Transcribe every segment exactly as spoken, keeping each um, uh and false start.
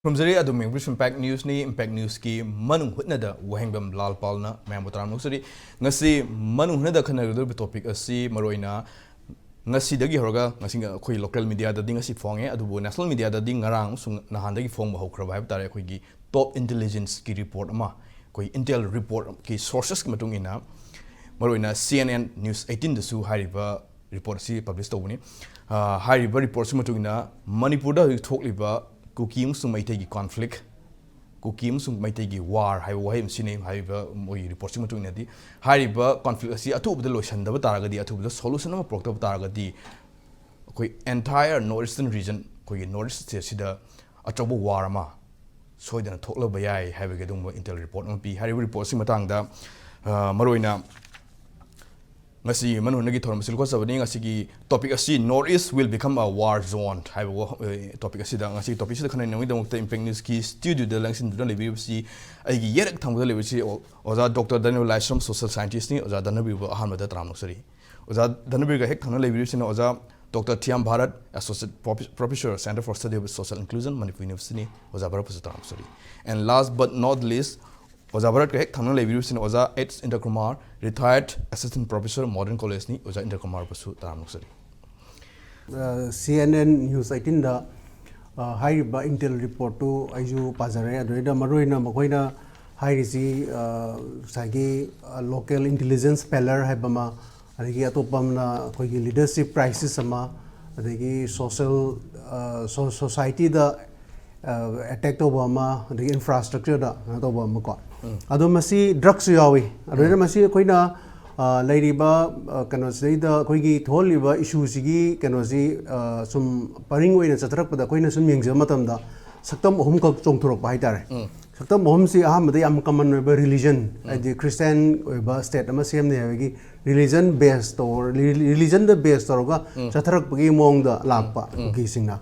ꯈꯨꯔꯨꯝꯖꯔꯤ ꯑꯗꯨꯝ ꯌꯦꯡꯕꯤꯔꯤꯁꯤ Impact Newsꯅꯤ꯫ Impact Newsꯀꯤ ꯃꯅꯨꯡ ꯍꯨꯠꯅꯗ ꯋꯥꯍꯦꯡꯕꯝ ꯂꯥꯜ ꯄꯥꯜꯅ ꯃꯌꯥꯝꯕꯨ ꯇꯔꯥꯝꯅ ꯑꯣꯛꯆꯔꯤ꯫ ꯉꯁꯤ ꯃꯅꯨꯡ ꯍꯨꯠꯅꯗ ꯈꯟꯅꯒꯗꯧꯔꯤꯕ topic ꯑꯁꯤ ꯃꯔꯨꯑꯣꯏꯅ ꯉꯁꯤꯗꯒꯤ ꯍꯧꯔꯒ ꯉꯁꯤ ꯑꯩꯈꯣꯏ local mediaꯗꯗꯤ ꯉꯁꯤ ꯐꯣꯡꯉꯦ, ꯑꯗꯨꯕꯨ national mediaꯗꯗꯤ ꯉꯔꯥꯡ ꯑꯃꯁꯨꯡ ꯅꯍꯥꯟꯗꯒꯤ ꯐꯣꯡꯕ ꯍꯧꯈ꯭ꯔꯕ ꯍꯥꯏꯕ ꯇꯥꯔꯦ꯫ ꯑꯩꯈꯣꯏꯒꯤ top intelligenceꯀꯤ report ꯑꯃ, ꯑꯩꯈꯣꯏ intel reportꯀꯤ sourcesꯀꯤ ꯃꯇꯨꯡ ꯏꯟꯅ ꯃꯔꯨꯑꯣꯏꯅ C N N News eighteenꯗꯁꯨ ꯍꯥꯏꯔꯤꯕ report ꯑꯁꯤ publish ꯇꯧꯕꯅꯤ꯫ ꯑ, ꯍꯥꯏꯔꯤꯕ reportꯁꯤ ꯃꯇꯨꯡ ꯏꯟꯅ ꯃꯅꯤꯄꯨꯔꯗ ꯍꯧꯖꯤꯛ ꯊꯣꯛꯂꯤꯕ ꯀꯨꯀꯤ ꯑꯃꯁꯨꯡ ꯃꯩꯇꯩꯒꯤ conflict, ꯀꯨꯀꯤ ꯑꯃꯁꯨꯡ ꯃꯩꯇꯩꯒꯤ war ꯍꯥꯏꯕ ꯋꯥꯍꯩ ꯑꯃ ꯁꯤꯖꯤꯟꯅꯩ꯫ ꯍꯥꯏꯔꯤꯕ ꯃꯣꯏꯒꯤ reportꯁꯤ ꯃꯇꯨꯡ ꯏꯟꯅꯗꯤ ꯍꯥꯏꯔꯤꯕ conflict ꯑꯁꯤ ꯑꯊꯨꯕꯗ ꯂꯣꯏꯁꯤꯟꯗꯕ ꯇꯥꯔꯒꯗꯤ, ꯑꯊꯨꯕꯗ solution ꯑꯃ ꯄꯨꯔꯛꯇꯕ ꯇꯥꯔꯒꯗꯤ ꯑꯩꯈꯣꯏ entire North Eastern region, ꯑꯩꯈꯣꯏꯒꯤ North East stateꯁꯤꯗ ꯑꯆꯧꯕ war ꯑꯃ ꯁꯣꯏꯗꯅ ꯊꯣꯛꯂꯕ ꯌꯥꯏ ꯍꯥꯏꯕꯒꯤ ꯑꯗꯨꯒꯨꯝꯕ intel report ꯑꯃ ꯄꯤ꯫ ꯍꯥꯏꯔꯤꯕ reportꯁꯤ ꯃꯇꯥꯡꯗ, ꯑ, ꯃꯔꯨꯑꯣꯏꯅ ꯉꯁꯤ ꯃꯅꯨꯡ ꯍꯨꯠꯅꯒꯤ ꯊꯧꯔꯝ ꯑꯁꯤ ꯂꯧꯈꯠꯆꯕꯅꯤ꯫ ꯉꯁꯤꯒꯤ topic ꯑꯁꯤ "North East will become a war zone" ꯍꯥꯏꯕ ꯋꯥ-, ꯑ, topic ꯑꯁꯤꯗ, ꯉꯁꯤꯒꯤ topicꯁꯤꯗ ꯈꯟꯅꯅꯕꯒꯤꯗꯃꯛꯇ Impact Newsꯀꯤ studioꯗ ꯂꯦꯡꯁꯤꯟꯗꯨꯅ ꯂꯩꯕꯤꯔꯤꯕꯁꯤ ꯑꯩꯒꯤ ꯌꯦꯠ ꯊꯪꯕꯗ ꯂꯩꯕꯁꯤ ꯑꯣ-, ꯑꯣꯖꯥ Doctor ꯙꯅꯕꯤꯔ ꯂꯥꯏꯁ꯭ꯔꯝ, social scientistꯅꯤ꯫ ꯑꯣꯖꯥ ꯙꯅꯕꯤꯔꯕꯨ ꯑꯍꯥꯟꯕꯗ ꯇꯔꯥꯝꯅ ꯑꯣꯛꯆꯔꯤ꯫ ꯑꯣꯖꯥ ꯙꯅꯕꯤꯔꯒ ꯍꯦꯛ ꯊꯪꯅ ꯂꯩꯕꯤꯔꯤꯕꯁꯤꯅ ꯑꯣꯖꯥ Doctor Thiyam Bharat, Associate Prof-, Professor, Centre for Study of Social Inclusion, Manipur Universityꯅꯤ꯫ ꯑꯣꯖꯥ ꯚꯥꯔꯠꯄꯨꯁꯨ ꯇꯔꯥꯝꯅ ꯑꯣꯛꯆꯔꯤ꯫ And last but not least, ꯑꯣꯖꯥ ꯚꯥꯔꯠꯀ ꯍꯦꯛ ꯊꯪꯅ ꯂꯩꯕꯤꯔꯤꯕꯁꯤꯅ ꯑꯣꯖꯥ H Indra Kumar, retired Assistant Professor, Modern Collegeꯅꯤ꯫ ꯑꯣꯖꯥ ꯏꯟꯗ꯭ꯔ ꯀꯨꯃꯥꯔꯕꯨꯁꯨ ꯇꯔꯥꯝꯅ ꯑꯣꯛꯆꯔꯤ꯫ ꯑ, C N N News eighteenꯗ, ꯑ, ꯍꯥꯏꯔꯤꯕ intel reportꯇꯨ ꯑꯩꯁꯨ ꯄꯥꯖꯔꯦ꯫ ꯑꯗꯨꯗꯩꯗ ꯃꯔꯨꯑꯣꯏꯅ ꯃꯈꯣꯏꯅ ꯍꯥꯏꯔꯤꯁꯤ, ꯑ, ꯉꯁꯥꯏꯒꯤ, ꯑ, local intelligence failure ꯍꯥꯏꯕ ꯑꯃ, ꯑꯗꯒꯤ ꯑꯇꯣꯞꯄ ꯑꯃꯅ ꯑꯩꯈꯣꯏꯒꯤ leadership crisis ꯑꯃ, ꯑꯗꯒꯤ social, ꯑ, so-, societyꯗ, ꯑ, attack ꯇꯧꯕ ꯑꯃ, ꯑꯗꯒꯤ infrastructureꯗ ꯀꯩꯅꯣ ꯇꯧꯕ ꯑꯃ ꯀꯣ꯫ ꯑꯗꯣ ꯃꯁꯤ drugꯁꯨ ꯌꯥꯎꯏ꯫ ꯑꯗꯨꯅ ꯃꯁꯤ ꯑꯩꯈꯣꯏꯅ, ꯑ, ꯂꯩꯔꯤꯕ, ꯑ, ꯀꯩꯅꯣꯁꯤꯗꯩꯗ ꯑꯩꯈꯣꯏꯒꯤ ꯊꯣꯛꯍꯜꯂꯤꯕ issueꯁꯤꯒꯤ ꯀꯩꯅꯣꯁꯤ, ꯑ, ꯁꯨꯝ ꯄꯔꯤꯡ ꯑꯣꯏꯅ ꯆꯠꯊꯔꯛꯄꯗ ꯑꯩꯈꯣꯏꯅ ꯁꯨꯝ ꯌꯦꯡꯖꯕ ꯃꯇꯝꯗ ꯁꯛꯇꯝ ꯑꯍꯨꯝꯈꯛ ꯆꯣꯡꯊꯣꯔꯛꯄ ꯍꯥꯏꯇꯥꯔꯦ꯫ ꯁꯛꯇꯝ ꯑꯍꯨꯝꯁꯤ ꯑꯍꯥꯟꯕꯗ ꯌꯥꯝ common ꯑꯣꯏꯕ religion, ꯍꯥꯏꯗꯤ Christian ꯑꯣꯏꯕ state ꯑꯃ ꯁꯦꯝꯅꯤ ꯍꯥꯏꯕꯒꯤ religion base ꯇꯧꯔ-, ꯔꯤ-, religionꯗ base ꯇꯧꯔꯒ ꯆꯠꯊꯔꯛꯄꯒꯤ ꯃꯑꯣꯡꯗ ꯂꯥꯛꯄ ꯀꯨꯀꯤꯁꯤꯡꯅ꯫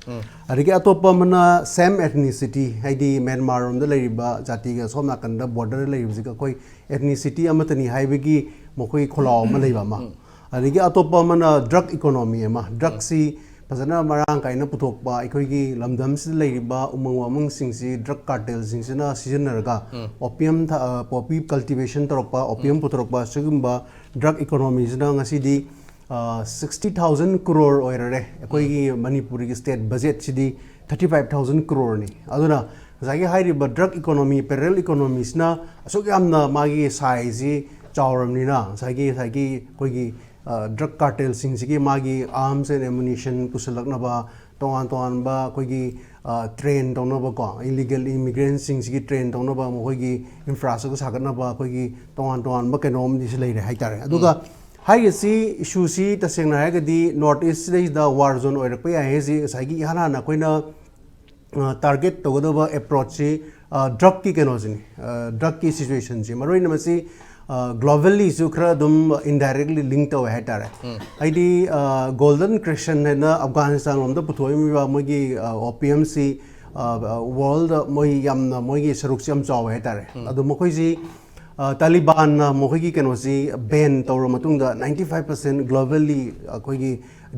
ꯑꯗꯒꯤ ꯑꯇꯣꯞꯄ ꯑꯃꯅ same ethnicity, ꯍꯥꯏꯗꯤ ꯃ꯭ꯌꯥꯟꯃꯥꯔ ꯔꯣꯝꯗ ꯂꯩꯔꯤꯕ ꯖꯥꯇꯤꯒ ꯁꯣꯝ ꯅꯥꯀꯟꯗ borderꯗ ꯂꯩꯔꯤꯕꯁꯤꯒ ꯑꯩꯈꯣꯏ ethnicity ꯑꯃꯠꯇꯅꯤ ꯍꯥꯏꯕꯒꯤ ꯃꯈꯣꯏ ꯈꯣꯜꯂꯥꯎ ꯑꯃ ꯂꯩꯕ ꯑꯃ꯫ ꯑꯗꯒꯤ ꯑꯇꯣꯞꯄ ꯑꯃꯅ drug economy ꯑꯃ, drugꯁꯤ ꯐꯖꯅ ꯃꯔꯥꯡ ꯀꯥꯏꯅ ꯄꯨꯊꯣꯛꯄ, ꯑꯩꯈꯣꯏꯒꯤ ꯂꯝꯗꯝꯁꯤꯗ ꯂꯩꯔꯤꯕ ꯎꯃꯪ ꯋꯥꯃꯪꯁꯤꯡꯁꯤ ꯗ꯭ꯔꯒ ꯀꯥꯔꯇꯦꯜꯁꯤꯡꯁꯤꯅ ꯁꯤꯖꯤꯟꯅꯔꯒ ꯑꯣꯄꯤꯌꯝ ꯊ- ꯑ, ꯄꯣꯄꯤ ꯀꯜꯇꯤꯚꯦꯁꯟ ꯇꯧꯔꯛꯄ, ꯑꯣꯄꯤꯌꯝ ꯄꯨꯊꯣꯔꯛꯄ, ꯁꯤꯒꯨꯝꯕ ꯗ꯭ꯔꯒ ꯏꯀꯣꯅꯣꯃꯤꯁꯤꯅ ꯉꯁꯤꯗꯤ ꯁꯤꯛꯁꯇꯤ ꯊꯥꯎꯖꯟ ꯀ꯭ꯔꯣꯔ ꯑꯣꯏꯔꯔꯦ꯫ ꯑꯩꯈꯣꯏꯒꯤ ꯃꯅꯤꯄꯨꯔꯒꯤ ꯁ꯭ꯇꯦꯠ ꯕꯖꯦꯠꯁꯤꯗꯤ ꯊꯥꯔꯇꯤ ꯐꯥꯏꯚ ꯊꯥꯎꯖꯟ ꯀ꯭ꯔꯣꯔꯅꯤ꯫ ꯑꯗꯨꯅ ꯉꯁꯥꯏꯒꯤ ꯍꯥꯏꯔꯤꯕ ꯗ꯭ꯔꯒ ꯏꯀꯣꯅꯣꯃꯤ, ꯄꯦꯔꯦꯂꯦꯜ ꯏꯀꯣꯅꯣꯃꯤꯁꯤꯅ ꯑꯁꯨꯛ ꯌꯥꯝꯅ ꯃꯥꯒꯤ ꯁꯥꯏꯖꯁꯤ ꯆꯥꯎꯔꯕꯅꯤꯅ, ꯉꯁꯥꯏꯒꯤ ꯉꯁꯥꯏꯒꯤ ꯑꯩꯈꯣꯏꯒꯤ ꯗ꯭ꯔꯒ ꯀꯥꯔꯇꯦꯜꯁꯤꯡꯁꯤꯒꯤ ꯃꯥꯒꯤ ꯑꯥꯔꯝꯁ ꯑꯦꯟ ꯑꯦꯃꯨꯅꯤꯁꯟ ꯄꯨꯁꯜꯂꯛꯅꯕ, ꯇꯣꯉꯥꯟ ꯇꯣꯉꯥꯟꯕ ꯑꯩꯈꯣꯏꯒꯤ ꯇ꯭ꯔꯦꯟ ꯇꯧꯅꯕꯀꯣ, ꯏꯂꯤꯒꯦꯜ ꯏꯃꯤꯒ꯭ꯔꯦꯟꯁꯤꯡꯁꯤꯒꯤ ꯇ꯭ꯔꯦꯟ ꯇꯧꯅꯕ, ꯃꯈꯣꯏꯒꯤ ꯏꯟꯐ꯭ꯔꯥꯁ꯭ꯇ꯭ꯔꯛꯆꯔ ꯁꯥꯒꯠꯅꯕ ꯑꯩꯈꯣꯏꯒꯤ ꯇꯣꯉꯥꯟ ꯇꯣꯉꯥꯟꯕ ꯀꯩꯅꯣꯝꯗꯤ ꯁꯤ ꯂꯩꯔꯦ ꯍꯥꯏꯇꯥꯔꯦ꯫ ꯑꯗꯨꯒ ꯍꯥꯏꯔꯤꯁꯤ, ꯏꯁꯨꯁꯤ ꯇꯁꯦꯡꯅ ꯍꯥꯏꯔꯒꯗꯤ ꯅꯣꯔꯠ ꯏꯁꯁꯤꯗꯩꯗ ꯋꯥꯔ ꯖꯣꯟ ꯑꯣꯏꯔꯛꯄ ꯌꯥꯏ ꯍꯥꯏꯁꯤ ꯉꯁꯥꯏꯒꯤ ꯏꯍꯥꯟ ꯍꯥꯟꯅ ꯑꯩꯈꯣꯏꯅ ꯇꯥꯔꯒꯦꯠ ꯇꯧꯒꯗꯕ ꯑꯦꯄ꯭ꯔꯣꯆꯁꯤ ꯗ꯭ꯔꯒꯀꯤ ꯀꯩꯅꯣꯁꯤꯅꯤ, ꯗ꯭ꯔꯒꯀꯤ ꯁꯤꯆꯨꯋꯦꯁꯟꯁꯤ꯫ ꯃꯔꯨꯑꯣꯏꯅ ꯃꯁꯤ ꯒ꯭ꯂꯣꯕꯦꯜꯂꯤꯁꯨ ꯈꯔ ꯑꯗꯨꯝ ꯏꯟꯗꯥꯏꯔꯦꯛꯂꯤ ꯂꯤꯡ ꯇꯧꯋꯦ ꯍꯥꯏꯇꯥꯔꯦ꯫ ꯍꯥꯏꯗꯤ ꯒꯣꯜꯗꯟ ꯀ꯭ꯔꯦꯁꯟ ꯍꯥꯏꯅ ꯑꯐꯒꯥꯅꯤꯁꯇꯥꯟ ꯂꯣꯝꯗ ꯄꯨꯊꯣꯛꯂꯝꯃꯤꯕ ꯃꯣꯏꯒꯤ ꯑꯣꯄꯤꯌꯝꯁꯤ ꯋꯥꯔꯜꯗ ꯃꯣꯏ ꯌꯥꯝꯅ, ꯃꯣꯏꯒꯤ ꯁꯔꯨꯛꯁꯤ ꯌꯥꯝ ꯆꯥꯎꯋꯦ ꯍꯥꯏꯇꯥꯔꯦ꯫ ꯑꯗꯣ ꯃꯈꯣꯏꯁꯤ ꯑ, ꯇꯥꯂꯤꯕꯥꯟꯅ ꯃꯈꯣꯏꯒꯤ ꯀꯩꯅꯣꯁꯤ ꯕꯦꯟ ꯇꯧꯔ ꯃꯇꯨꯡꯗ ꯅꯥꯏꯟꯇꯤ ꯐꯥꯏꯚ ꯄꯥꯔꯁꯦꯟ ꯒ꯭ꯂꯣꯕꯦꯜꯂꯤ ꯑꯩꯈꯣꯏꯒꯤ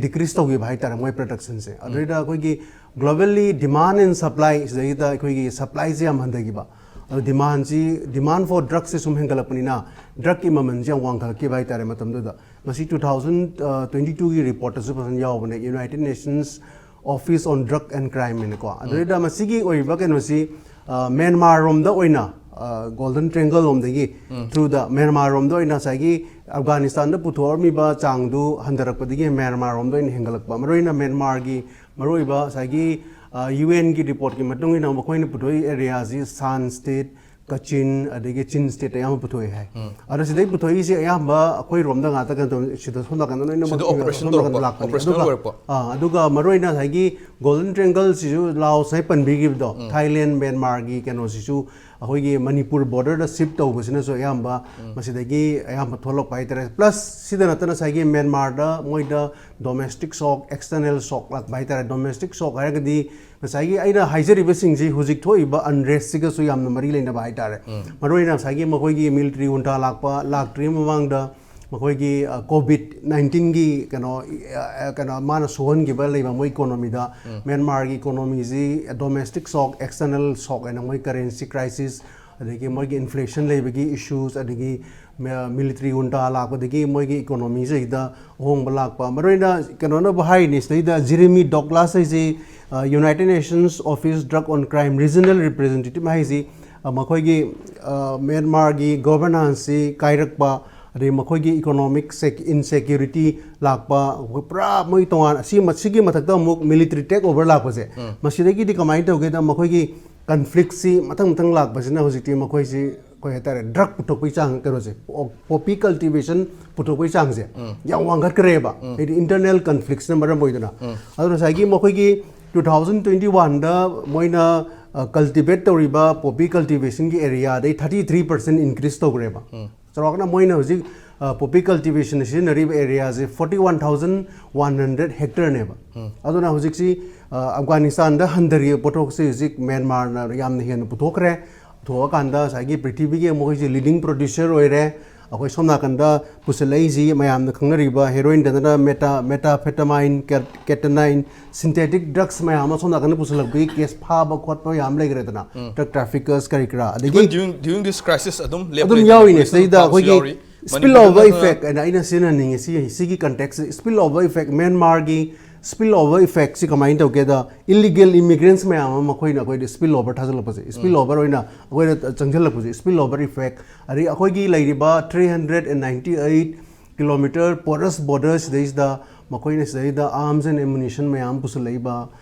ꯗꯤꯀ꯭ꯔꯤꯁ ꯇꯧꯈꯤꯕ ꯍꯥꯏꯇꯥꯔꯦ, ꯃꯣꯏ ꯄ꯭ꯔꯗꯛꯁꯟꯁꯦ꯫ ꯑꯗꯨꯗꯩꯗ ꯑꯩꯈꯣꯏꯒꯤ ꯒ꯭ꯂꯣꯕꯦꯜꯂꯤ ꯗꯤꯃꯥꯟ ꯑꯦꯟ ꯁꯄ꯭ꯂꯥꯏ ꯁꯤꯗꯩꯗ ꯑꯩꯈꯣꯏꯒꯤ ꯁꯄ꯭ꯂꯥꯏꯁꯦ ꯌꯥꯝ ꯍꯟꯊꯈꯤꯕ꯫ ꯑꯗꯣ ꯗꯤꯃꯥꯟꯁꯤ, ꯗꯤꯃꯥꯟ ꯐꯣꯔ ꯗ꯭ꯔꯒꯁꯦ ꯁꯨꯝ ꯍꯦꯟꯒꯠꯂꯛꯄꯅꯤꯅ ꯗ꯭ꯔꯒꯀꯤ ꯃꯃꯜꯁꯦ ꯌꯥꯝ ꯋꯥꯡꯈꯠꯂꯛꯈꯤꯕ ꯍꯥꯏꯇꯥꯔꯦ ꯃꯇꯝꯗꯨꯗ꯫ ꯃꯁꯤ ꯇꯨ ꯊꯥꯎꯖꯟ ꯇ꯭ꯋꯦꯟꯇꯤ ꯇꯨꯒꯤ ꯔꯤꯄꯣꯔꯠꯇꯁꯨ ꯐꯖꯅ ꯌꯥꯎꯕꯅꯦ, united nations office on drug and crime ꯍꯥꯏꯅꯀꯣ꯫ ꯑꯗꯨꯗꯩꯗ ꯃꯁꯤꯒꯤ ꯑꯣꯏꯔꯤꯕ ꯀꯩꯅꯣꯁꯤ, ꯑ, ꯃ꯭ꯌꯥꯟꯃꯥꯔ ꯔꯣꯝꯗ ꯑꯣꯏꯅ, ꯒꯣꯜꯗꯟ ꯇ꯭ꯔꯦꯡꯒꯜ ꯂꯣꯝꯗꯒꯤ ꯊ꯭ꯔꯨꯗ ꯃ꯭ꯌꯥꯟꯃꯥꯔ ꯔꯣꯝꯗ ꯑꯣꯏꯅ ꯉꯁꯥꯏꯒꯤ ꯑꯐꯒꯥꯅꯤꯁꯇꯥꯟꯗ ꯄꯨꯊꯣꯛꯑꯝꯃꯤꯕ ꯆꯥꯡꯗꯨ ꯍꯟꯊꯔꯛꯄꯗꯒꯤ ꯃ꯭ꯌꯥꯟꯃꯥꯔ ꯔꯣꯝꯗ ꯑꯣꯏꯅ ꯍꯦꯟꯒꯠꯂꯛꯄ꯫ ꯃꯔꯨꯑꯣꯏꯅ ꯃ꯭ꯌꯥꯟꯃꯥꯔꯒꯤ ꯃꯔꯨꯑꯣꯏꯕ ꯉꯁꯥꯏꯒꯤ, ꯑ, ꯌꯨ ꯑꯦꯟꯒꯤ ꯔꯤꯄꯣꯔꯠꯀꯤ ꯃꯇꯨꯡ ꯏꯟꯅ ꯃꯈꯣꯏꯅ ꯄꯨꯊꯣꯛꯏ ꯑꯦꯔꯤꯌꯥꯁꯤ ꯁꯥꯟ ꯁ꯭ꯇꯦꯠ, ꯀꯆꯤꯟ, ꯑꯗꯒꯤ ꯆꯤꯟ ꯁ꯭ꯇꯦꯠꯇ ꯑꯌꯥꯝꯕ ꯄꯨꯊꯣꯛꯑꯦ ꯍꯥꯏ꯫ ꯑꯗꯣ ꯁꯤꯗꯩ ꯄꯨꯊꯣꯛꯏꯁꯦ ꯑꯌꯥꯝꯕ ꯑꯩꯈꯣꯏꯔꯣꯝꯗ ꯉꯥꯛꯇ ꯀꯩꯅꯣ ꯇꯧ-, ꯁꯤꯗ ꯁꯣꯝ ꯅꯥꯀꯟꯗ ꯂꯣꯏꯅꯃꯛ ꯁꯤꯗ ꯑꯣꯄꯔꯦꯁꯟ ꯁꯣꯝ ꯅꯥꯀꯟꯗ ꯇꯧꯔꯛꯄ, ꯂꯥꯛꯄꯅꯤ꯫ ꯑꯣꯄꯔꯦꯁꯅꯦꯜ ꯑꯗꯨꯒ, ꯑꯣꯏꯔꯛꯄ꯫ ꯑꯥ, ꯑꯗꯨꯒ ꯃꯔꯨꯑꯣꯏꯅ ꯉꯁꯥꯏꯒꯤ ꯒꯣꯜꯗꯟ ꯇ꯭ꯔꯦꯡꯒꯜꯁꯤꯁꯨ ꯂꯥꯎꯁ ꯍꯥꯏ ꯄꯟꯕꯤꯈꯤꯕꯗꯣ, ꯊꯥꯏꯂꯦꯟ, ꯃ꯭ꯌꯥꯟꯃꯥꯔꯒꯤ ꯀꯩꯅꯣꯁꯤꯁꯨ ꯑꯩꯈꯣꯏꯒꯤ ꯃꯅꯤꯄꯨꯔ ꯕꯣꯔꯗꯔꯗ ꯁꯤꯞ ꯇꯧꯕꯁꯤꯅꯁꯨ ꯑꯌꯥꯝꯕ ꯃꯁꯤꯗꯒꯤ ꯑꯌꯥꯝꯕ ꯊꯣꯛꯂꯛꯄ ꯍꯥꯏꯇꯥꯔꯦ꯫ ꯄ꯭ꯂꯁ ꯁꯤꯗ ꯅꯠꯇꯅ ꯉꯁꯥꯏꯒꯤ ꯃ꯭ꯌꯥꯟꯃꯥꯔꯗ ꯃꯣꯏꯗ ꯗꯣꯃꯦꯁꯇꯤꯛ ꯁꯣꯛ, ꯑꯦꯛꯁꯇꯔꯅꯦꯜ ꯁꯣꯛ ꯂꯥꯛꯄ ꯍꯥꯏꯇꯥꯔꯦ꯫ ꯗꯣꯃꯦꯁꯇꯤꯛ ꯁꯣꯛ ꯍꯥꯏꯔꯒꯗꯤ ꯉꯁꯥꯏꯒꯤ ꯑꯩꯅ ꯍꯥꯏꯖꯔꯤꯕꯁꯤꯡꯁꯤ ꯍꯧꯖꯤꯛ ꯊꯣꯛꯏꯕ ꯑꯟꯔꯦꯁꯁꯤꯒꯁꯨ ꯌꯥꯝꯅ ꯃꯔꯤ ꯂꯩꯅꯕ ꯍꯥꯏꯇꯥꯔꯦ꯫ ꯃꯔꯨꯑꯣꯏꯅ ꯉꯁꯥꯏꯒꯤ ꯃꯈꯣꯏꯒꯤ ꯃꯤꯂꯤꯇꯔꯤ ꯍꯨꯟꯊꯥ ꯂꯥꯛꯄ, ꯂꯥꯛꯇ꯭ꯔꯤꯉꯩ ꯃꯃꯥꯡꯗ ꯃꯈꯣꯏꯒꯤ ꯀꯣꯚꯤꯗ ꯅꯥꯏꯟꯇꯤꯟꯒꯤ ꯀꯩꯅꯣ ꯑ, ꯀꯩꯅꯣ ꯃꯥꯅ ꯁꯣꯛꯍꯟꯈꯤꯕ ꯂꯩꯕ ꯃꯣꯏ ꯏꯀꯣꯅꯣꯃꯤꯗ, ꯃ꯭ꯌꯥꯟꯃꯥꯔꯒꯤ ꯏꯀꯣꯅꯣꯃꯤꯁꯤ ꯗꯣꯃꯦꯁꯇꯤꯛ ꯁꯣꯛ, ꯑꯦꯛꯁꯇꯔꯅꯦꯜ ꯁꯣꯛ ꯍꯥꯏꯅ ꯃꯣꯏ ꯀꯔꯦꯟꯁꯤ ꯀ꯭ꯔꯥꯏꯁꯤꯁ, ꯑꯗꯒꯤ ꯃꯣꯏꯒꯤ ꯏꯟꯐ꯭ꯂꯦꯁꯟ ꯂꯩꯕꯒꯤ ꯏꯁꯨꯁ, ꯑꯗꯒꯤ ꯃꯤꯂꯤꯇꯔꯤ ꯖꯨꯟꯇꯥ ꯂꯥꯛꯄꯗꯒꯤ ꯃꯣꯏꯒꯤ ꯏꯀꯣꯅꯣꯃꯤꯁꯤꯗ ꯑꯍꯣꯡꯕ ꯂꯥꯛꯄ꯫ ꯃꯔꯨꯑꯣꯏꯅ ꯀꯩꯅꯣꯅꯕꯨ ꯍꯥꯏꯔꯤꯅꯤ ꯁꯤꯗꯩꯗ, ꯖꯤꯔꯤꯃꯤ ꯗꯣꯒꯂꯥꯁ ꯍꯥꯏꯁꯤ ꯌꯨꯅꯥꯏꯇꯦꯗ ꯅꯦꯁꯟꯁ ꯑꯣꯐꯤꯁ ꯗ꯭ꯔꯒ ꯑꯣꯟ ꯀ꯭ꯔꯥꯏꯝ ꯔꯤꯖꯅꯦꯜ ꯔꯤꯄ꯭ꯔꯖꯦꯟꯇꯦꯇꯤꯚ ꯍꯥꯏꯁꯤ, ꯑ, ꯃꯈꯣꯏꯒꯤ ꯑ, ꯃ꯭ꯌꯥꯟꯃꯥꯔꯒꯤ ꯒꯣꯚꯔꯅꯥꯟꯁꯁꯤ ꯀꯥꯏꯔꯛꯄ, ꯑꯗꯩ ꯃꯈꯣꯏꯒꯤ ꯏꯀꯣꯅꯣꯃꯤꯛ ꯏꯟꯁꯦꯀ꯭ꯌꯨꯔꯤꯇꯤ ꯂꯥꯛꯄ, ꯑꯩꯈꯣꯏ ꯄꯨꯔꯥ ꯃꯣꯏ ꯇꯣꯉꯥꯟ, ꯑꯁꯤ ꯃꯁꯤꯒꯤ ꯃꯊꯛꯇ ꯑꯃꯨꯛ ꯃꯤꯂꯤꯇꯔꯤ ꯇꯦꯛ ꯑꯣꯚꯔ ꯂꯥꯛꯄꯁꯦ, ꯃꯁꯤꯗꯒꯤꯗꯤ ꯀꯃꯥꯏꯅ ꯇꯧꯒꯦꯗ, ꯃꯈꯣꯏꯒꯤ ꯀꯟꯐ꯭ꯂꯤꯛꯁꯤ ꯃꯊꯪ ꯃꯊꯪ ꯂꯥꯛꯄꯁꯤꯅ ꯍꯧꯖꯤꯛꯇꯤ ꯃꯈꯣꯏꯁꯤ ꯑꯩꯈꯣꯏ ꯍꯥꯏꯇꯥꯔꯦ, ꯗ꯭ꯔꯒ ꯄꯨꯊꯣꯛꯄꯒꯤ ꯆꯥꯡ, ꯀꯩꯅꯣꯁꯦ, ꯄꯣꯄꯤ ꯀꯜꯇꯤꯚꯦꯁꯟ ꯄꯨꯊꯣꯛꯄꯒꯤ ꯆꯥꯡꯁꯦ ꯌꯥꯝ ꯋꯥꯡꯈꯠꯈ꯭ꯔꯦꯕ, ꯍꯥꯏꯗꯤ ꯏꯟꯇꯔꯅꯦꯜ ꯀꯟꯐ꯭ꯂꯤꯛꯁꯅ ꯃꯔꯝ ꯑꯣꯏꯗꯅ꯫ ꯑꯗꯨꯅ ꯉꯁꯥꯏꯒꯤ ꯃꯈꯣꯏꯒꯤ ꯇꯨ ꯊꯥꯎꯖꯟ ꯇ꯭ꯋꯦꯟꯇꯤ ꯋꯥꯟꯗ ꯃꯣꯏꯅ ꯀꯜꯇꯤꯚꯦꯠ ꯇꯧꯔꯤꯕ ꯄꯣꯄꯤ ꯀꯜꯇꯤꯚꯦꯁꯟꯒꯤ ꯑꯦꯔꯤꯌꯥꯗꯩ ꯊꯥꯔꯇꯤ ꯊ꯭ꯔꯤ ꯄꯥꯔꯁꯦꯟ ꯏꯟꯀ꯭ꯔꯤꯁ ꯇꯧꯈ꯭ꯔꯦꯕ꯫ ꯆꯥꯎꯔꯥꯛꯅ ꯃꯣꯏꯅ ꯍꯧꯖꯤꯛ ꯄꯣꯄꯤ ꯀꯜꯇꯤꯚꯦꯁꯟ ꯁꯤꯖꯤꯟꯅꯔꯤꯕ ꯑꯦꯔꯤꯌꯥꯁꯦ forty one thousand one hundred ꯍꯦꯛꯇꯔꯅꯦꯕ꯫ ꯑꯗꯨꯅ ꯍꯧꯖꯤꯛꯁꯤ ꯑ, ꯑꯐꯒꯥꯅꯤꯁꯇꯥꯟꯗ ꯍꯟꯊꯔꯤꯕ ꯄꯣꯠꯊꯣꯛꯁꯦ ꯍꯧꯖꯤꯛ ꯃ꯭ꯌꯥꯟꯃꯥꯔꯅ ꯌꯥꯝꯅ ꯍꯦꯟꯅ ꯄꯨꯊꯣꯛꯈ꯭ꯔꯦ꯫ ꯄꯨꯊꯣꯛꯑꯀꯥꯟꯗ ꯉꯁꯥꯏꯒꯤ ꯄ꯭ꯔꯤꯊꯤꯕꯤꯒꯤ ꯃꯈꯣꯏꯁꯦ ꯂꯤꯗꯤꯡ ꯄ꯭ꯔꯣꯗ꯭ꯌꯨꯁꯔ ꯑꯣꯏꯔꯦ꯫ ꯑꯩꯈꯣꯏ ꯁꯣꯝ ꯅꯥꯀꯟꯗ ꯄꯨꯁꯤꯜꯂꯛꯏꯁꯤ ꯃꯌꯥꯝꯅ ꯈꯪꯅꯔꯤꯕ ꯍꯦꯔꯣꯏꯟꯗꯅ ꯃꯦꯇꯥ ꯃꯦꯇꯥꯐꯦꯇꯥꯃꯥꯏꯟ, ꯀꯦꯇꯅꯥꯏꯟ, ꯁꯤꯟꯊꯦꯇꯤꯛ ꯗ꯭ꯔꯒꯁ ꯃꯌꯥꯝ ꯑꯃ ꯁꯣꯝ ꯅꯥꯀꯟꯗ ꯄꯨꯁꯤꯜꯂꯛꯄꯒꯤ ꯀꯦꯁ ꯐꯥꯕ ꯈꯣꯠꯄ ꯌꯥꯝ ꯂꯩꯈ꯭ꯔꯦꯗꯅ, ꯗ꯭ꯔꯒ ꯇ꯭ꯔꯥꯐꯤꯀꯔꯁ ꯀꯔꯤ ꯀꯔꯥ꯫ ꯑꯗꯒꯤ Even during, during this crisis ꯑꯗꯨꯝ ꯂꯦꯞꯄ ꯑꯗꯨꯝ ꯂꯩꯇꯅ ꯌꯥꯎꯔꯤꯅꯦ operation ꯁꯤꯗꯩꯗ ꯐꯥꯕꯁꯨ ꯑꯩꯈꯣꯏꯒꯤ ꯌꯥꯎꯔꯤ꯫ ꯁ꯭ꯄꯤꯜ ꯑꯣꯚꯔ ꯃꯅꯤꯄꯨꯔꯗ ꯏꯐꯦꯛ ꯍꯥꯏꯅ ꯑꯩꯅ ꯁꯤꯖꯤꯟꯅꯅꯤꯡꯉꯤ ꯁꯤ ꯁꯤꯒꯤ ꯀꯟꯇꯦꯛꯁ, ꯁ꯭ꯄꯤꯜ ꯑꯣꯚꯔ ꯏꯐꯦꯛ, ꯃ꯭ꯌꯥꯟꯃꯥꯔꯒꯤ ꯁ꯭ꯄꯤꯜ ꯑꯣꯚꯔ ꯏꯐꯦꯛꯁꯤ ꯀꯃꯥꯏꯅ ꯇꯧꯒꯦꯗ, ꯏꯂꯤꯒꯦꯜ ꯏꯃꯤꯒ꯭ꯔꯦꯟꯠꯁ ꯃꯌꯥꯝ ꯑꯃ ꯃꯈꯣꯏꯅ ꯑꯩꯈꯣꯏꯗ ꯁ꯭ꯄꯤꯜ ꯑꯣꯚꯔ ꯊꯥꯖꯤꯜꯂꯛꯄꯁꯦ, ꯁ꯭ꯄꯤꯜ ꯑꯣꯚꯔ ꯑꯣꯏꯅ ꯑꯩꯈꯣꯏꯗ ꯆꯪꯁꯤꯜꯂꯛꯄꯁꯦ, ꯁ꯭ꯄꯤꯜ ꯑꯣꯚꯔ ꯏꯐꯦꯛ꯫ ꯑꯗꯒꯤ ꯑꯩꯈꯣꯏꯒꯤ ꯂꯩꯔꯤꯕ three hundred and ninety eight kilometre porous border ꯁꯤꯗꯩꯁꯤꯗ ꯃꯈꯣꯏꯅ ꯁꯤꯗꯩꯗ ꯑꯥꯔꯝꯁ ꯑꯦꯟ ꯑꯦꯃꯨꯅꯤꯁꯟ ꯃꯌꯥꯝ ꯄꯨꯁꯤꯜꯂꯛꯏꯕ,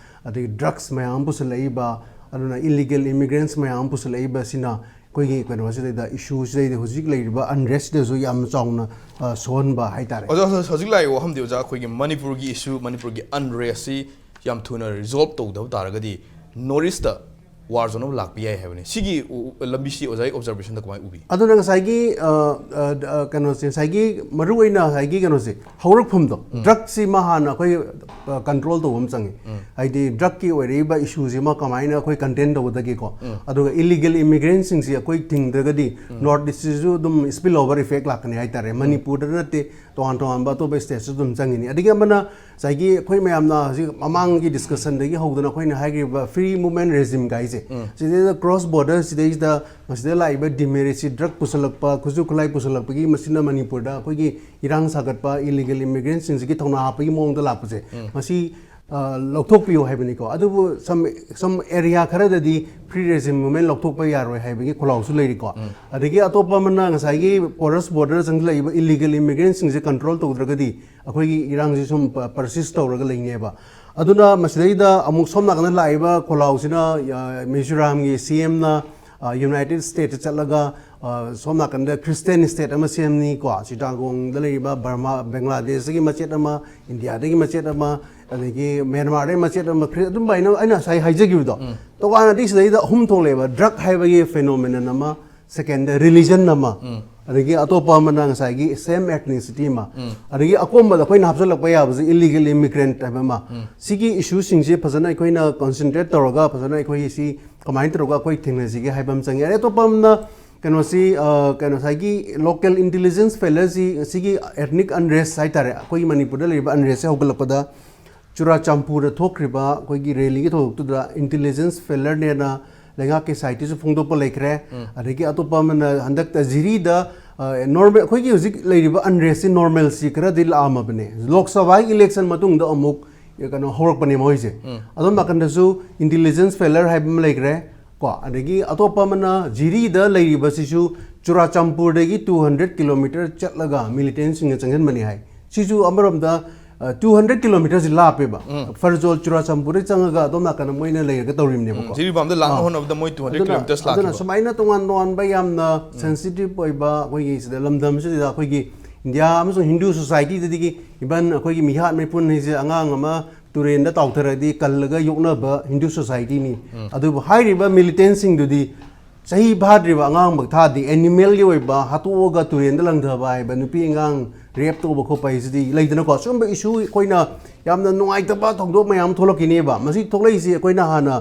ꯑꯗꯒꯤ ꯗ꯭ꯔꯒꯁ ꯃꯌꯥꯝ ꯄꯨꯁꯤꯜꯂꯛꯏꯕ, ꯑꯗꯨꯅ ꯏꯂꯤꯒꯦꯜ ꯏꯃꯤꯒ꯭ꯔꯦꯟꯠꯁ ꯃꯌꯥꯝ ꯄꯨꯁꯤꯜꯂꯛꯏꯕꯁꯤꯅ ꯑꯩꯈꯣꯏꯒꯤ ꯀꯩꯅꯣꯁꯤꯗꯩꯗ, ꯏꯁꯨꯁꯤꯗꯩꯗ ꯍꯧꯖꯤꯛ ꯂꯩꯔꯤꯕ ꯑꯟꯔꯦꯁꯇꯁꯨ ꯌꯥꯝ ꯆꯥꯎꯅ ꯑ, ꯁꯣꯛꯍꯟꯕ ꯍꯥꯏꯇꯥꯔꯦ꯫ ꯑꯣꯖꯥ, ꯍꯧꯖꯤꯛ ꯂꯥꯛꯏꯕ ꯋꯥꯐꯝꯗꯤ, ꯑꯣꯖꯥ, ꯑꯩꯈꯣꯏꯒꯤ ꯃꯅꯤꯄꯨꯔꯒꯤ ꯏꯁꯨ, ꯃꯅꯤꯄꯨꯔꯒꯤ ꯑꯟꯔꯦꯁꯁꯤ ꯌꯥꯝ ꯊꯨꯅ ꯔꯤꯖꯣꯜꯕ ꯇꯧꯗꯕ ꯇꯥꯔꯒꯗꯤ, ꯅꯣꯔꯠ ꯏꯁꯇ ꯋꯥꯔ ꯖꯣꯟ ꯑꯃ ꯂꯥꯛꯄ ꯌꯥꯏ ꯍꯥꯏꯕꯅꯤ꯫ ꯁꯤꯒꯤ ꯎ- ꯎ- ꯂꯝꯕꯤꯁꯤ ꯑꯣꯖꯥꯒꯤ ꯑꯣꯕꯖꯔꯕꯦꯁꯟꯗ ꯀꯃꯥꯏꯅ ꯎꯕꯤ? ꯑꯗꯨꯅ ꯉꯁꯥꯏꯒꯤ ꯑ, ꯑ, ꯑ, ꯀꯩꯅꯣꯁꯦ, ꯉꯁꯥꯏꯒꯤ ꯃꯔꯨꯑꯣꯏꯅ ꯉꯁꯥꯏꯒꯤ ꯀꯩꯅꯣꯁꯦ, ꯍꯧꯔꯛꯐꯝꯗꯣ, ꯗ꯭ꯔꯛꯁꯤꯃ ꯍꯥꯟꯅ ꯑꯩꯈꯣꯏ ꯀꯟꯇ꯭ꯔꯣꯜ ꯇꯧꯕ ꯑꯃ ꯆꯪꯉꯤ꯫ ꯍꯥꯏꯗꯤ ꯗ꯭ꯔꯛꯀꯤ ꯑꯣꯏꯔꯛꯏꯕ ꯏꯁꯨꯁꯤꯃ ꯀꯃꯥꯏꯅ ꯑꯩꯈꯣꯏ ꯀꯟꯇꯦꯟ ꯇꯧꯒꯗꯒꯦꯀꯣ꯫ ꯑꯗꯨꯒ ꯏꯂꯤꯒꯦꯜ ꯏꯃꯤꯒ꯭ꯔꯦꯟꯁꯤꯡꯁꯤ ꯑꯩꯈꯣꯏ ꯊꯤꯡꯗ꯭ꯔꯒꯗꯤ ꯅꯣꯔꯠ ꯏꯁꯁꯤꯁꯨ ꯑꯗꯨꯝ ꯁ꯭ꯄꯤꯜ ꯑꯣꯚꯔ ꯏꯐꯦꯛ ꯂꯥꯛꯀꯅꯤ ꯍꯥꯏꯇꯥꯔꯦ꯫ ꯃꯅꯤꯄꯨꯔꯗ ꯅꯠꯇꯦ, ꯇꯣꯉꯥꯟ ꯇꯣꯉꯥꯟꯕ ꯑꯇꯣꯞꯄ ꯁ꯭ꯇꯦꯠꯁꯨ ꯑꯗꯨꯝ ꯆꯪꯉꯤꯅꯤ꯫ ꯑꯗꯒꯤ ꯑꯃꯅ ꯉꯁꯥꯏꯒꯤ ꯑꯩꯈꯣꯏ ꯃꯌꯥꯝꯅ ꯍꯧꯖꯤꯛ ꯃꯃꯥꯡꯒꯤ ꯗꯤꯁꯀꯁꯟꯗꯒꯤ ꯍꯧꯗꯅ ꯑꯩꯈꯣꯏꯅ ꯍꯥꯏꯈ꯭ꯔꯤꯕ ꯐ꯭ꯔꯤ ꯃꯨꯚꯃꯦꯟ ꯔꯦꯖꯤꯝ ꯀꯥꯏꯁꯦ, ꯁꯤꯗꯩꯗ ꯀ꯭ꯔꯣꯁ ꯕꯣꯔꯗꯔ ꯁꯤꯗꯩꯁꯤꯗ ꯃꯁꯤꯗ ꯂꯥꯛꯏꯕ ꯗꯤꯃꯦꯔꯤꯠꯁꯤ, ꯗ꯭ꯔꯛ ꯄꯨꯁꯜꯂꯛꯄ, ꯈꯨꯠꯁꯨ ꯈꯨꯠꯂꯥꯏ ꯄꯨꯁꯜꯂꯛꯄꯒꯤ, ꯃꯁꯤꯅ ꯃꯅꯤꯄꯨꯔꯗ ꯑꯩꯈꯣꯏꯒꯤ ꯏꯔꯥꯡ ꯁꯥꯒꯠꯄ, ꯏꯂꯤꯒꯦꯜ ꯏꯃꯤꯒ꯭ꯔꯦꯟꯁꯤꯡꯁꯤꯒꯤ ꯊꯧꯅꯥ ꯍꯥꯞꯄꯒꯤ ꯃꯑꯣꯡꯗ ꯂꯥꯛꯄꯁꯦ, ꯃꯁꯤ ꯑ, ꯂꯧꯊꯣꯛꯄꯤꯌꯨ ꯍꯥꯏꯕꯅꯤꯀꯣ꯫ ꯑꯗꯨꯕꯨ ꯁꯝ ꯁꯝ ꯑꯦꯔꯤꯌꯥ ꯈꯔꯗꯗꯤ ꯐ꯭ꯔꯤ ꯔꯦꯖꯤꯝ ꯃꯨꯚꯃꯦꯟ ꯂꯧꯊꯣꯛꯄ ꯌꯥꯔꯣꯏ ꯍꯥꯏꯕꯒꯤ ꯈꯣꯜꯂꯥꯎꯁꯨ ꯂꯩꯔꯤꯀꯣ꯫ ꯑꯗꯒꯤ ꯑꯇꯣꯞꯄ ꯑꯃꯅ ꯉꯁꯥꯏꯒꯤ ꯄꯣꯔꯁ ꯕꯣꯔꯗꯔ ꯆꯪꯁꯤꯜꯂꯛꯏꯕ ꯏꯂꯤꯒꯦꯜ ꯏꯃꯤꯒ꯭ꯔꯦꯟꯁꯤꯡꯁꯦ ꯀꯟꯇ꯭ꯔꯣꯜ ꯇꯧꯗ꯭ꯔꯒꯗꯤ ꯑꯩꯈꯣꯏꯒꯤ ꯏꯔꯥꯡꯁꯤ ꯁꯨꯝ ꯄ- ꯄꯔꯁꯤꯁ ꯇꯧꯔꯒ ꯂꯩꯅꯦꯕ꯫ ꯑꯗꯨꯅ ꯃꯁꯤꯗꯩꯗ ꯑꯃꯨꯛ ꯁꯣꯝ ꯅꯥꯀꯟꯗ ꯂꯥꯛꯏꯕ ꯈꯣꯜꯂꯥꯎꯁꯤꯅ, ꯑ, ꯃꯤꯖꯣꯔꯥꯝꯒꯤ ꯁꯤ ꯑꯦꯝꯅ, ꯑ, ꯌꯨꯅꯥꯏꯇꯦꯗ ꯁ꯭ꯇꯦꯠꯇ ꯆꯠꯂꯒ, ꯑ, ꯁꯣꯝ ꯅꯥꯀꯟꯗ ꯈ꯭ꯔꯤꯁꯇꯤꯌꯥꯟ ꯁ꯭ꯇꯦꯠ ꯑꯃ ꯁꯦꯝꯅꯤꯀꯣ, ꯆꯤꯇꯥꯒꯣꯡꯗ ꯂꯩꯔꯤꯕ ꯕꯔꯃꯥ, ꯕꯪꯒ꯭ꯂꯥꯗꯦꯁꯇꯒꯤ ꯃꯆꯦꯠ ꯑꯃ, ꯏꯟꯗꯤꯌꯥꯗꯒꯤ ꯃꯆꯦꯠ ꯑꯃ, ꯑꯗꯒꯤ ꯃ꯭ꯌꯥꯟꯃꯥꯔꯗꯒꯤ ꯃꯆꯦꯠ ꯑꯃ, ꯈ꯭ꯔꯤ- ꯑꯗꯨꯝ ꯍꯥꯏꯅ ꯑꯩꯅ ꯉꯁꯥꯏ ꯍꯥꯏꯖꯈꯤꯕꯗꯣ, ꯇꯣꯉꯥꯟꯅꯗꯤ ꯁꯤꯗꯩꯗ ꯑꯍꯨꯝ ꯊꯣꯛꯂꯛꯑꯦꯕ: ꯗ꯭ꯔꯛ ꯍꯥꯏꯕꯒꯤ ꯐꯦꯅꯣꯃꯦꯅꯟ ꯑꯃ, ꯁꯦꯀꯦꯟꯗ ꯔꯤꯂꯤꯖꯟ ꯑꯃ, ꯑꯗꯒꯤ ꯑꯇꯣꯞꯄ ꯑꯃꯅ ꯉꯁꯥꯏꯒꯤ ꯁꯦꯝ ꯑꯦꯊꯅꯤꯁꯤꯇꯤ ꯑꯃ, ꯑꯗꯒꯤ ꯑꯀꯣꯟꯕꯗ ꯑꯩꯈꯣꯏꯅ ꯍꯥꯞꯆꯤꯜꯂꯛꯄ ꯌꯥꯕꯁꯦ ꯏꯂꯤꯒꯦꯜ ꯏꯃꯤꯒ꯭ꯔꯦꯟꯠ ꯍꯥꯏꯕ ꯑꯃ꯫ ꯁꯤꯒꯤ ꯏꯁꯨꯁꯤꯡꯁꯦ ꯐꯖꯅ ꯑꯩꯈꯣꯏꯅ ꯀꯟꯁꯦꯟꯇ꯭ꯔꯦꯠ ꯇꯧꯔꯒ ꯐꯖꯅ ꯑꯩꯈꯣꯏ ꯁꯤ ꯀꯃꯥꯏꯅ ꯇꯧꯔꯒ ꯑꯩꯈꯣꯏ ꯊꯦꯡꯅꯁꯤꯒꯦ ꯍꯥꯏꯕ ꯑꯃ ꯆꯪꯉꯦ꯫ ꯑꯗꯩ ꯑꯇꯣꯞꯄ ꯑꯃꯅ ꯀꯩꯅꯣꯁꯤ, ꯑ, ꯀꯩꯅꯣ ꯉꯁꯥꯏꯒꯤ ꯂꯣꯀꯦꯜ ꯏꯟꯇꯦꯂꯤꯖꯦꯟꯁ ꯐꯦꯂꯔꯁꯤ, ꯁꯤꯒꯤ ꯑꯦꯊꯅꯤꯛ ꯑꯟꯔꯦꯁ ꯍꯥꯏꯇꯥꯔꯦ, ꯑꯩꯈꯣꯏꯒꯤ ꯃꯅꯤꯄꯨꯔꯗ ꯂꯩꯔꯤꯕ ꯑꯟꯔꯦꯁꯁꯦ ꯍꯧꯒꯠꯂꯛꯄꯗ ꯆꯨꯔꯥꯆꯥꯟꯄꯨꯔꯗ ꯊꯣꯛꯈ꯭ꯔꯤꯕ ꯑꯩꯈꯣꯏꯒꯤ ꯔꯦꯂꯤꯒꯤ ꯊꯧꯗꯣꯛꯇꯨꯗ ꯏꯟꯇꯦꯂꯤꯖꯦꯟꯁ ꯐꯦꯂꯔꯅꯦꯅ ꯂꯩꯉꯥꯛꯀꯤ ꯁꯥꯏꯠꯇꯁꯨ ꯐꯣꯡꯗꯣꯛꯄ ꯂꯩꯈ꯭ꯔꯦ꯫ ꯑꯗꯒꯤ ꯑꯇꯣꯞꯄ ꯑꯃꯅ ꯍꯟꯗꯛꯇ ꯖꯤꯔꯤꯗ, ꯑ, ꯅꯣꯔꯃꯦꯜ, ꯑꯩꯈꯣꯏꯒꯤ ꯍꯧꯖꯤꯛ ꯂꯩꯔꯤꯕ ꯑꯟꯔꯦꯁꯁꯤ ꯅꯣꯔꯃꯦꯜꯁꯤ ꯈꯔꯗꯤ ꯂꯥꯛꯑꯝꯃꯕꯅꯦ꯫ ꯂꯣꯛ ꯁꯚꯥꯒꯤ ꯏꯂꯦꯛꯁꯟ ꯃꯇꯨꯡꯗ ꯑꯃꯨꯛ ꯀꯩꯅꯣ ꯍꯧꯔꯛꯄꯅꯦ ꯃꯣꯏꯁꯦ꯫ ꯑꯗꯣꯝ ꯅꯥꯀꯟꯗꯁꯨ ꯏꯟꯇꯦꯂꯤꯖꯦꯟꯁ ꯐꯦꯂꯔ ꯍꯥꯏꯕ ꯑꯃ ꯂꯩꯈ꯭ꯔꯦ ꯀꯣ꯫ ꯑꯗꯒꯤ ꯑꯇꯣꯞꯄ ꯑꯃꯅ ꯖꯤꯔꯤꯗ ꯂꯩꯔꯤꯕꯁꯤꯁꯨ ꯆꯨꯔꯥꯆꯥꯟꯄꯨꯔꯗꯒꯤ ꯇꯨ ꯍꯟꯗ꯭ꯔꯦꯠ ꯀꯤꯂꯣꯃꯤꯇꯔ ꯆꯠꯂꯒ ꯃꯤꯂꯤꯇꯦꯟꯁꯤꯡꯅ ꯆꯪꯁꯤꯟꯕꯅꯤ ꯍꯥꯏ꯫ ꯁꯤꯁꯨ ꯑꯃꯔꯣꯝꯗ, ꯑ, ꯇꯨ ꯍꯟꯗ꯭ꯔꯦꯠ ꯀꯤꯂꯣꯃꯤꯇꯔꯁꯤ ꯂꯥꯞꯄꯦꯕ꯫ ꯐꯔꯖꯣꯜ ꯆꯨꯔꯥꯆꯥꯟꯄꯨꯔꯗꯒꯤ ꯆꯪꯉꯒ ꯑꯗꯣꯝ ꯅꯥꯀꯟꯗ ꯃꯣꯏꯅ ꯂꯩꯔꯒ ꯇꯧꯔꯤꯕꯅꯦꯕꯀꯣ꯫ ꯖꯤꯔꯤꯕꯥꯝꯗ ꯂꯥꯛꯅ ꯑꯥ꯫ ꯍꯣꯠꯅꯕꯗ ꯃꯣꯏ ꯇꯨ ꯍꯟꯗ꯭ꯔꯦꯠ ꯑꯗꯨꯅ, ꯀꯤꯂꯣꯃꯤꯇꯔꯁ ꯑꯗꯨꯅ ꯂꯥꯛꯈꯤꯕ꯫ ꯁꯨꯃꯥꯏꯅ ꯇꯣꯉꯥꯟ ꯇꯣꯉꯥꯟꯕ ꯌꯥꯝꯅ ꯁꯦꯟꯁꯤꯇꯤꯚ ꯑꯣꯏꯕ ꯑꯩꯈꯣꯏꯒꯤ ꯁꯤꯗ ꯂꯝꯗꯝꯁꯤꯗ ꯑꯩꯈꯣꯏꯒꯤ ꯏꯟꯗꯤꯌꯥ ꯑꯃꯁꯨꯡ ꯍꯤꯟꯗꯨ ꯁꯣꯁꯥꯏꯇꯤꯗꯗꯤ ꯏꯚꯟ ꯑꯩꯈꯣꯏꯒꯤ ꯃꯤꯍꯥꯠ ꯃꯤꯄꯨꯟ ꯍꯥꯏꯁꯦ ꯑꯉꯥꯡ ꯑꯃ ꯇꯨꯔꯦꯟꯗ ꯇꯥꯎꯊꯔꯗꯤ ꯀꯜꯂꯒ ꯌꯣꯛꯅꯕ ꯍꯤꯟꯗꯨ ꯁꯣꯁꯥꯏꯇꯤꯅꯤ꯫ ꯑꯗꯨꯕꯨ ꯍꯥꯏꯔꯤꯕ ꯃꯤꯂꯤꯇꯦꯟꯁꯤꯡꯗꯨꯗꯤ ꯆꯍꯤ ꯐꯥꯗ꯭ꯔꯤꯕ ꯑꯉꯥꯡꯃꯛ ꯊꯥꯗꯤ ꯑꯦꯅꯤꯃꯦꯜꯒꯤ ꯑꯣꯏꯕ ꯍꯥꯠꯇꯣꯛꯑꯒ ꯇꯨꯔꯦꯟꯗ ꯂꯪꯊꯕ ꯍꯥꯏꯕ, ꯅꯨꯄꯤ ꯑꯉꯥꯡ ꯔꯦꯞ ꯇꯧꯕ ꯈꯣꯠꯄ ꯍꯥꯏꯁꯤꯗꯤ ꯂꯩꯗꯅꯀꯣ꯫ ꯁꯤꯒꯨꯝꯕ ꯏꯁꯨ ꯑꯩꯈꯣꯏꯅ ꯌꯥꯝꯅ ꯅꯨꯡꯉꯥꯏꯇꯕ ꯊꯧꯗꯣꯛ ꯃꯌꯥꯝ ꯊꯣꯛꯂꯛꯈꯤꯅꯦꯕ꯫ ꯃꯁꯤ ꯊꯣꯛꯂꯛꯏꯁꯤ ꯑꯩꯈꯣꯏꯅ ꯍꯥꯟꯅ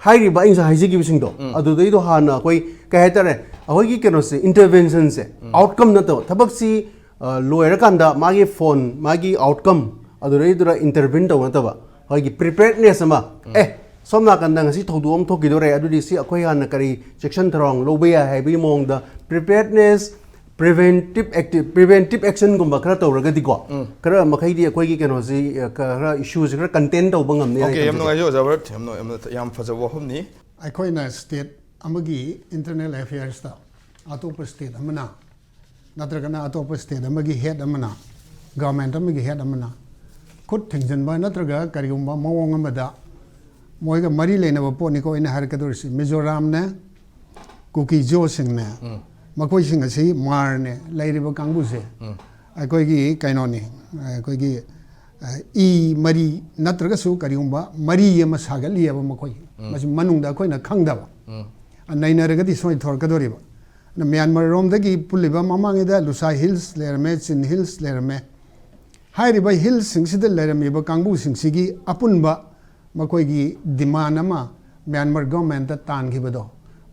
ꯍꯥꯏꯔꯤꯕ ꯑꯩꯅ ꯉꯁꯥꯏ ꯍꯥꯏꯖꯈꯤꯕꯁꯤꯡꯗꯣ, ꯑꯗꯨꯗꯩꯗꯣ ꯍꯥꯟꯅ ꯑꯩꯈꯣꯏ ꯀꯩ ꯍꯥꯏꯇꯥꯔꯦ, ꯑꯩꯈꯣꯏꯒꯤ ꯀꯩꯅꯣꯁꯦ, ꯏꯟꯇꯔꯚꯦꯟꯁꯟꯁꯦ, ꯑꯥꯎꯠꯀꯝ ꯅꯠꯇꯕ, ꯊꯕꯛꯁꯤ ꯑ, ꯂꯣꯏꯔꯀꯥꯟꯗ ꯃꯥꯒꯤ ꯐꯣꯟ, ꯃꯥꯒꯤ ꯑꯥꯎꯠꯀꯝ, ꯑꯗꯨꯗꯩꯗꯨꯗ ꯏꯟꯇꯔꯚꯤꯟ ꯇꯧꯕ ꯅꯠꯇꯕ, ꯑꯩꯈꯣꯏꯒꯤ ꯄ꯭ꯔꯤꯄꯦꯌꯔꯗꯅꯦꯁ ꯑꯃ, ꯑꯦ, ꯁꯣꯝ ꯅꯥꯀꯟꯗ ꯉꯁꯤ ꯊꯧꯗꯣꯛ ꯑꯃ ꯊꯣꯛꯈꯤꯗꯣꯔꯦ, ꯑꯗꯨꯗꯤ ꯁꯤ ꯑꯩꯈꯣꯏ ꯍꯥꯟꯅ ꯀꯔꯤ ꯆꯦꯛꯁꯤꯟ ꯊꯧꯔꯥꯡ ꯂꯧꯕ ꯌꯥꯏ ꯍꯥꯏꯕꯒꯤ ꯃꯑꯣꯡꯗ ꯄ꯭ꯔꯤꯄꯦꯌꯔꯗꯅꯦꯁ, ꯄ꯭ꯔꯤꯚꯦꯟꯇꯤꯞ ꯑꯦꯛꯇꯤ-, ꯄ꯭ꯔꯤꯚꯦꯟꯇꯤꯞ ꯑꯦꯛꯁꯟꯒꯨꯝꯕ ꯈꯔ ꯇꯧꯔꯒꯗꯤꯀꯣ, ꯈꯔ ꯃꯈꯩꯗꯤ ꯑꯩꯈꯣꯏꯒꯤ ꯀꯩꯅꯣꯁꯤ, ꯑ, ꯈꯔ ꯏꯁꯨꯁꯤ ꯈꯔ ꯀꯟꯇꯦꯟ ꯇꯧꯕ ꯉꯝꯅꯤ ꯍꯥꯏꯅ ꯑꯣꯀꯦ, ꯌꯥꯝ ꯈꯟꯖꯩ꯫ ꯅꯨꯡꯉꯥꯏꯖꯩ, ꯑꯣꯖꯥ ꯚꯔꯠ꯫ ꯌꯥꯝ ꯅꯨꯡꯉꯥꯏ-, ꯌꯥꯝꯅ ꯌꯥꯝ ꯐꯖꯕ ꯋꯥꯐꯝꯅꯤ꯫ ꯑꯩꯈꯣꯏꯅ ꯁ꯭ꯇꯦꯠ ꯑꯃꯒꯤ ꯏꯟꯇꯔꯅꯦꯜ ꯑꯦꯐꯤꯌꯔꯁꯇ ꯑꯇꯣꯞꯄ ꯁ꯭ꯇꯦꯠ ꯑꯃꯅ ꯅꯠꯇ꯭ꯔꯒꯅ ꯑꯇꯣꯞꯄ ꯁ꯭ꯇꯦꯠ ꯑꯃꯒꯤ ꯍꯦꯗ ꯑꯃꯅ, ꯒꯚꯔꯟꯃꯦꯟꯠ ꯑꯃꯒꯤ ꯍꯦꯗ ꯑꯃꯅ ꯈꯨꯠ ꯊꯤꯡꯖꯤꯟꯕ ꯅꯠꯇ꯭ꯔꯒ ꯀꯔꯤꯒꯨꯝꯕ ꯃꯑꯣꯡ ꯑꯃꯗ ꯃꯣꯏꯒ ꯃꯔꯤ ꯂꯩꯅꯕ ꯄꯣꯠꯅꯤꯀꯣ ꯑꯩꯅ ꯍꯥꯏꯔꯛꯀꯗꯧꯔꯤꯁꯤ꯫ ꯃꯤꯖꯣꯔꯥꯝꯅꯦ, ꯀꯨꯀꯤ ꯖꯣꯁꯤꯡꯅꯦ, ꯃꯈꯣꯏꯁꯤꯡ ꯑꯁꯤ ꯃꯥꯔꯅꯦ, ꯂꯩꯔꯤꯕ ꯀꯥꯡꯕꯨꯁꯦ ꯑꯩꯈꯣꯏꯒꯤ ꯀꯩꯅꯣꯅꯤ, ꯑꯩꯈꯣꯏꯒꯤ, ꯑ, ꯏ ꯃꯔꯤ ꯅꯠꯇ꯭ꯔꯒꯁꯨ ꯀꯔꯤꯒꯨꯝꯕ ꯃꯔꯤ ꯑꯃ ꯁꯥꯒꯠꯂꯤꯑꯕ ꯃꯈꯣꯏ꯫ ꯃꯁꯤ ꯃꯅꯨꯡꯗ ꯑꯩꯈꯣꯏꯅ ꯈꯪꯗꯕ꯫ ꯑ, ꯅꯩꯅꯔꯒꯗꯤ ꯁꯨꯃꯥꯏꯅ ꯊꯣꯔꯛꯀꯗꯧꯔꯤꯕ꯫ ꯑꯗ ꯃ꯭ꯌꯥꯟꯃꯥꯔ ꯔꯣꯝꯗꯒꯤ ꯄꯨꯜꯂꯤꯕ ꯃꯃꯥꯡꯉꯩꯗ ꯂꯨꯁꯥꯏ ꯍꯤꯜꯁ ꯂꯩꯔꯝꯃꯦ, ꯆꯤꯟ ꯍꯤꯜꯁ ꯂꯩꯔꯝꯃꯦ꯫ ꯍꯥꯏꯔꯤꯕ ꯍꯤꯜꯁꯁꯤꯡꯁꯤꯗ ꯂꯩꯔꯝꯃꯤꯕ ꯀꯥꯡꯕꯨꯁꯤꯡꯁꯤꯒꯤ ꯑꯄꯨꯟꯕ ꯃꯈꯣꯏꯒꯤ ꯗꯤꯃꯥꯟ ꯑꯃ ꯃ꯭ꯌꯥꯟꯃꯥꯔ ꯒꯚꯔꯟꯃꯦꯟꯠꯇ ꯇꯥꯟꯈꯤꯕꯗꯣ,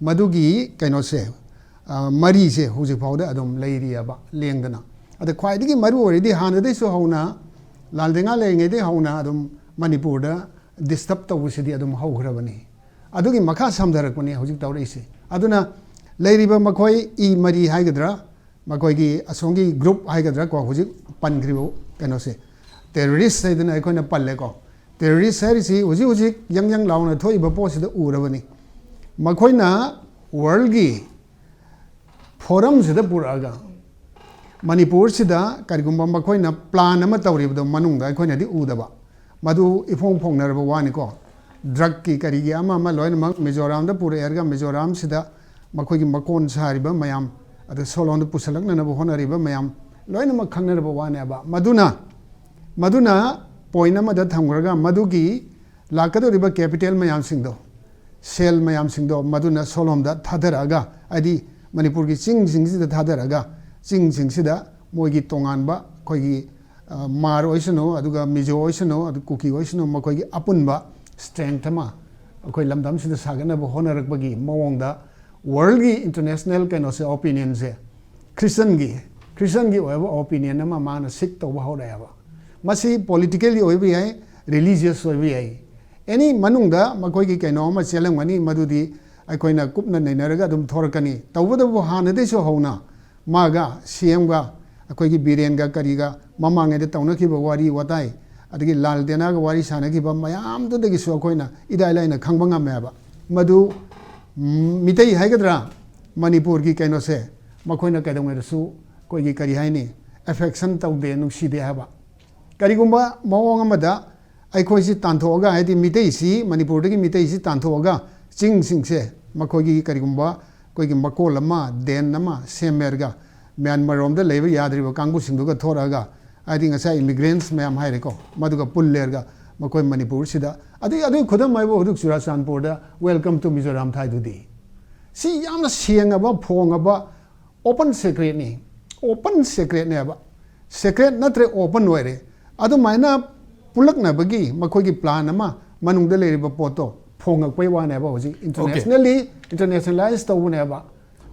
ꯃꯗꯨꯒꯤ ꯀꯩꯅꯣꯁꯦ, ꯑ, ꯃꯔꯤꯁꯦ ꯍꯧꯖꯤꯛ ꯐꯥꯎꯗ ꯑꯗꯨꯝ ꯂꯩꯔꯤꯑꯕ ꯂꯦꯡꯗꯅ꯫ ꯑꯗ ꯈ꯭ꯋꯥꯏꯗꯒꯤ ꯃꯔꯨ ꯑꯣꯏꯔꯤꯗꯤ ꯍꯥꯟꯅꯗꯩꯁꯨ ꯍꯧꯅ, ꯂꯥꯜ ꯗꯦꯡꯉꯥ ꯂꯩꯔꯤꯉꯩꯗꯩ ꯍꯧꯅ ꯑꯗꯨꯝ ꯃꯅꯤꯄꯨꯔꯗ ꯗꯤꯁꯇꯔꯕ ꯇꯧꯕꯁꯤꯗꯤ ꯑꯗꯨꯝ ꯍꯧꯈ꯭ꯔꯕꯅꯤ꯫ ꯑꯗꯨꯒꯤ ꯃꯈꯥ ꯁꯝꯊꯔꯛꯄꯅꯤ ꯍꯧꯖꯤꯛ ꯇꯧꯔꯛꯏꯁꯦ꯫ ꯑꯗꯨꯅ ꯂꯩꯔꯤꯕ ꯃꯈꯣꯏ ꯏ ꯃꯔꯤ ꯍꯥꯏꯒꯗ꯭ꯔꯥ, ꯃꯈꯣꯏꯒꯤ ꯑꯁꯣꯝꯒꯤ ꯒ꯭ꯔꯨꯞ ꯍꯥꯏꯒꯗ꯭ꯔꯥ ꯀꯣ, ꯍꯧꯖꯤꯛ ꯄꯟꯈ꯭ꯔꯤꯕ ꯀꯩꯅꯣꯁꯦ, ꯇꯦꯔꯣꯔꯤꯁ ꯍꯥꯏꯗꯅ ꯑꯩꯈꯣꯏꯅ ꯄꯜꯂꯦꯀꯣ꯫ ꯇꯦꯔꯣꯔꯤꯁ ꯍꯥꯏꯔꯤꯁꯤ ꯍꯧꯖꯤꯛ ꯍꯧꯖꯤꯛ ꯌꯪ ꯌꯪ ꯂꯥꯎꯅ ꯊꯣꯛꯏꯕ ꯄꯣꯠꯁꯤꯗ ꯎꯔꯕꯅꯤ꯫ ꯃꯈꯣꯏꯅ ꯋꯥꯔꯜꯒꯤ ꯐꯣꯔꯝꯁꯤꯗ ꯄꯨꯔꯛꯑꯒ ꯃꯅꯤꯄꯨꯔꯁꯤꯗ ꯀꯔꯤꯒꯨꯝꯕ ꯃꯈꯣꯏꯅ ꯄ꯭ꯂꯥꯟ ꯑꯃ ꯇꯧꯔꯤꯕꯗꯣ ꯃꯅꯨꯡꯗ ꯑꯩꯈꯣꯏꯅꯗꯤ ꯎꯗꯕ, ꯃꯗꯨ ꯏꯐꯣꯡ ꯐꯣꯡꯅꯔꯕ ꯋꯥꯅꯤꯀꯣ꯫ ꯗ꯭ꯔꯒꯀꯤ ꯀꯔꯤꯒꯤ ꯑꯃ ꯑꯃ ꯂꯣꯏꯅꯃꯛ ꯃꯤꯖꯣꯔꯥꯝꯗ ꯄꯨꯔꯛꯑꯦꯔꯒ ꯃꯤꯖꯣꯔꯥꯝꯁꯤꯗ ꯃꯈꯣꯏꯒꯤ ꯃꯀꯣꯟ ꯁꯥꯔꯤꯕ ꯃꯌꯥꯝ, ꯑꯗ ꯁꯣꯂꯣꯝꯗ ꯄꯨꯁꯜꯂꯛꯅꯅꯕ ꯍꯣꯠꯅꯔꯤꯕ ꯃꯌꯥꯝ ꯂꯣꯏꯅꯃꯛ ꯈꯪꯅꯔꯕ ꯋꯥꯅꯦꯕ꯫ ꯃꯗꯨꯅ, ꯃꯗꯨꯅ ꯄꯣꯏꯟ ꯑꯃꯗ ꯊꯝꯈ꯭ꯔꯒ ꯃꯗꯨꯒꯤ ꯂꯥꯛꯀꯗꯧꯔꯤꯕ ꯀꯦꯄꯤꯇꯦꯜ ꯃꯌꯥꯝꯁꯤꯡꯗꯣ, ꯁꯦꯜ ꯃꯌꯥꯝꯁꯤꯡꯗꯣ ꯃꯗꯨꯅ ꯁꯣꯂꯣꯝꯗ ꯊꯥꯗꯔꯛꯑꯒ, ꯍꯥꯏꯗꯤ ꯃꯅꯤꯄꯨꯔꯒꯤ ꯆꯤꯡꯁꯤꯡꯁꯤꯗ ꯊꯥꯗꯔꯛꯑꯒ, ꯆꯤꯡꯁꯤꯡꯁꯤꯗ ꯃꯣꯏꯒꯤ ꯇꯣꯉꯥꯟꯕ ꯑꯩꯈꯣꯏꯒꯤ, ꯑ, ꯃꯥꯔ ꯑꯣꯏꯁꯅꯨ, ꯑꯗꯨꯒ ꯃꯤꯖꯣ ꯑꯣꯏꯁꯅꯨ, ꯑꯗꯨ ꯀꯨꯀꯤ ꯑꯣꯏꯁꯅꯨ, ꯃꯈꯣꯏꯒꯤ ꯑꯄꯨꯟꯕ ꯁ꯭ꯇꯔꯦꯡꯊ ꯑꯃ ꯑꯩꯈꯣꯏ ꯂꯝꯗꯝꯁꯤꯗ ꯁꯥꯒꯠꯅꯕ ꯍꯣꯠꯅꯔꯛꯄꯒꯤ ꯃꯑꯣꯡꯗ ꯋꯥꯔꯜꯒꯤ ꯏꯟꯇꯔꯅꯦꯁꯅꯦꯜ ꯀꯩꯅꯣꯁꯦ, ꯑꯣꯄꯤꯅꯤꯌꯟꯁꯦ, ꯈ꯭ꯔꯤꯁꯇꯟꯒꯤ, ꯈ꯭ꯔꯤꯁꯇꯟꯒꯤ ꯑꯣꯏꯕ ꯑꯣꯄꯤꯅꯤꯌꯟ ꯑꯃ ꯃꯥꯅ ꯁꯤꯛ ꯇꯧꯕ ꯍꯧꯔꯛꯑꯦꯕ꯫ ꯃꯁꯤ ꯄꯣꯂꯤꯇꯤꯀꯦꯜꯂꯤ ꯑꯣꯏꯕ ꯌꯥꯏ, ꯔꯤꯂꯤꯖꯤꯌꯁ ꯑꯣꯏꯕ ꯌꯥꯏ, ꯑꯦꯅꯤ ꯃꯅꯨꯡꯗ ꯃꯈꯣꯏꯒꯤ ꯀꯩꯅꯣ ꯑꯃ ꯆꯦꯜꯂꯝꯒꯅꯤ, ꯃꯗꯨꯗꯤ ꯑꯩꯈꯣꯏꯅ ꯀꯨꯞꯅ ꯅꯩꯅꯔꯒ ꯑꯗꯨꯝ ꯊꯣꯔꯛꯀꯅꯤ꯫ ꯇꯧꯕꯇꯕꯨ ꯍꯥꯟꯅꯗꯩꯁꯨ ꯍꯧꯅ ꯃꯥꯒ ꯁꯤ ꯑꯦꯝꯒ ꯑꯩꯈꯣꯏꯒꯤ ꯕꯤꯔꯦꯟꯒ ꯀꯔꯤꯒ ꯃꯃꯥꯡꯉꯩꯗ ꯇꯧꯅꯈꯤꯕ ꯋꯥꯔꯤ ꯋꯥꯇꯥꯏ, ꯑꯗꯒꯤ ꯂꯥꯜ ꯗꯦꯅꯥꯒ ꯋꯥꯔꯤ ꯁꯥꯟꯅꯈꯤꯕ ꯃꯌꯥꯝꯗꯨꯗꯒꯤꯁꯨ ꯑꯩꯈꯣꯏꯅ ꯏꯔꯥꯏ ꯂꯥꯏꯅ ꯈꯪꯕ ꯉꯝꯃꯦꯕ꯫ ꯃꯗꯨ, ꯎꯝ, ꯃꯤꯇꯩ ꯍꯥꯏꯒꯗ꯭ꯔꯥ, ꯃꯅꯤꯄꯨꯔꯒꯤ ꯀꯩꯅꯣꯁꯦ, ꯃꯈꯣꯏꯅ ꯀꯩꯗꯧꯉꯩꯗꯁꯨ ꯑꯩꯈꯣꯏꯒꯤ ꯀꯔꯤ ꯍꯥꯏꯅꯤ, ꯑꯦꯐꯦꯛꯁꯟ ꯇꯧꯗꯦ, ꯅꯨꯡꯁꯤꯗꯦ ꯍꯥꯏꯕ꯫ ꯀꯔꯤꯒꯨꯝꯕ ꯃꯑꯣꯡ ꯑꯃꯗ ꯑꯩꯈꯣꯏꯁꯤ ꯇꯥꯟꯊꯣꯛꯑꯒ, ꯍꯥꯏꯗꯤ ꯃꯤꯇꯩꯁꯤ, ꯃꯅꯤꯄꯨꯔꯗꯒꯤ ꯃꯤꯇꯩꯁꯤ ꯇꯥꯟꯊꯣꯛꯑꯒ ꯆꯤꯡꯁꯤꯡꯁꯦ ꯃꯈꯣꯏꯒꯤ ꯀꯔꯤꯒꯨꯝꯕ ꯑꯩꯈꯣꯏꯒꯤ ꯃꯀꯣꯜ ꯑꯃ, ꯗꯦꯟ ꯑꯃ ꯁꯦꯝꯃꯦꯔꯒ ꯃ꯭ꯌꯥꯟꯃꯥꯔ ꯔꯣꯝꯗ ꯂꯩꯕ ꯌꯥꯗ꯭ꯔꯤꯕ ꯀꯥꯡꯕꯨꯁꯤꯡꯗꯨꯒ ꯊꯣꯔꯛꯑꯒ, ꯍꯥꯏꯗꯤ ꯉꯁꯥꯏ ꯏꯃꯤꯒ꯭ꯔꯦꯟꯁ ꯃꯌꯥꯝ ꯍꯥꯏꯔꯦꯀꯣ, ꯃꯗꯨꯒ ꯄꯨꯜꯂꯦꯔꯒ ꯃꯈꯣꯏ ꯃꯅꯤꯄꯨꯔꯁꯤꯗ, ꯑꯗꯨꯒꯤ, ꯑꯗꯨꯒꯤ ꯈꯨꯗꯝ ꯍꯥꯏꯕꯨ ꯍꯧꯖꯤꯛ ꯆꯨꯔꯥꯆꯥꯟꯄꯨꯔꯗ "Welcome to Mizoram" ꯊꯥꯏꯗꯨꯗꯤ꯫ ꯁꯤ ꯌꯥꯝꯅ ꯁꯦꯡꯉꯕ, ꯐꯣꯡꯉꯕ, ꯑꯣꯄꯟ ꯁꯦꯀ꯭ꯔꯦꯠꯅꯤ꯫ ꯑꯣꯄꯟ ꯁꯦꯀ꯭ꯔꯦꯠꯅꯦꯕ꯫ ꯁꯦꯀ꯭ꯔꯦꯠ ꯅꯠꯇ꯭ꯔꯦ, ꯑꯣꯄꯟ ꯑꯣꯏꯔꯦ꯫ ꯑꯗꯨꯃꯥꯏꯅ ꯄꯨꯜꯂꯛꯅꯕꯒꯤ ꯃꯈꯣꯏꯒꯤ ꯄ꯭ꯂꯥꯟ ꯑꯃ ꯃꯅꯨꯡꯗ ꯂꯩꯔꯤꯕ ꯄꯣꯠꯇꯣ ꯐꯣꯡꯉꯛꯄꯩ ꯋꯥꯅꯦꯕ꯫ ꯍꯧꯖꯤꯛ ꯏꯟꯇꯔꯅꯦꯁꯅꯦꯜꯂꯤ, ꯏꯟꯇꯔꯅꯦꯁꯅꯦꯂꯥꯏꯁ ꯇꯧꯕꯅꯦꯕ꯫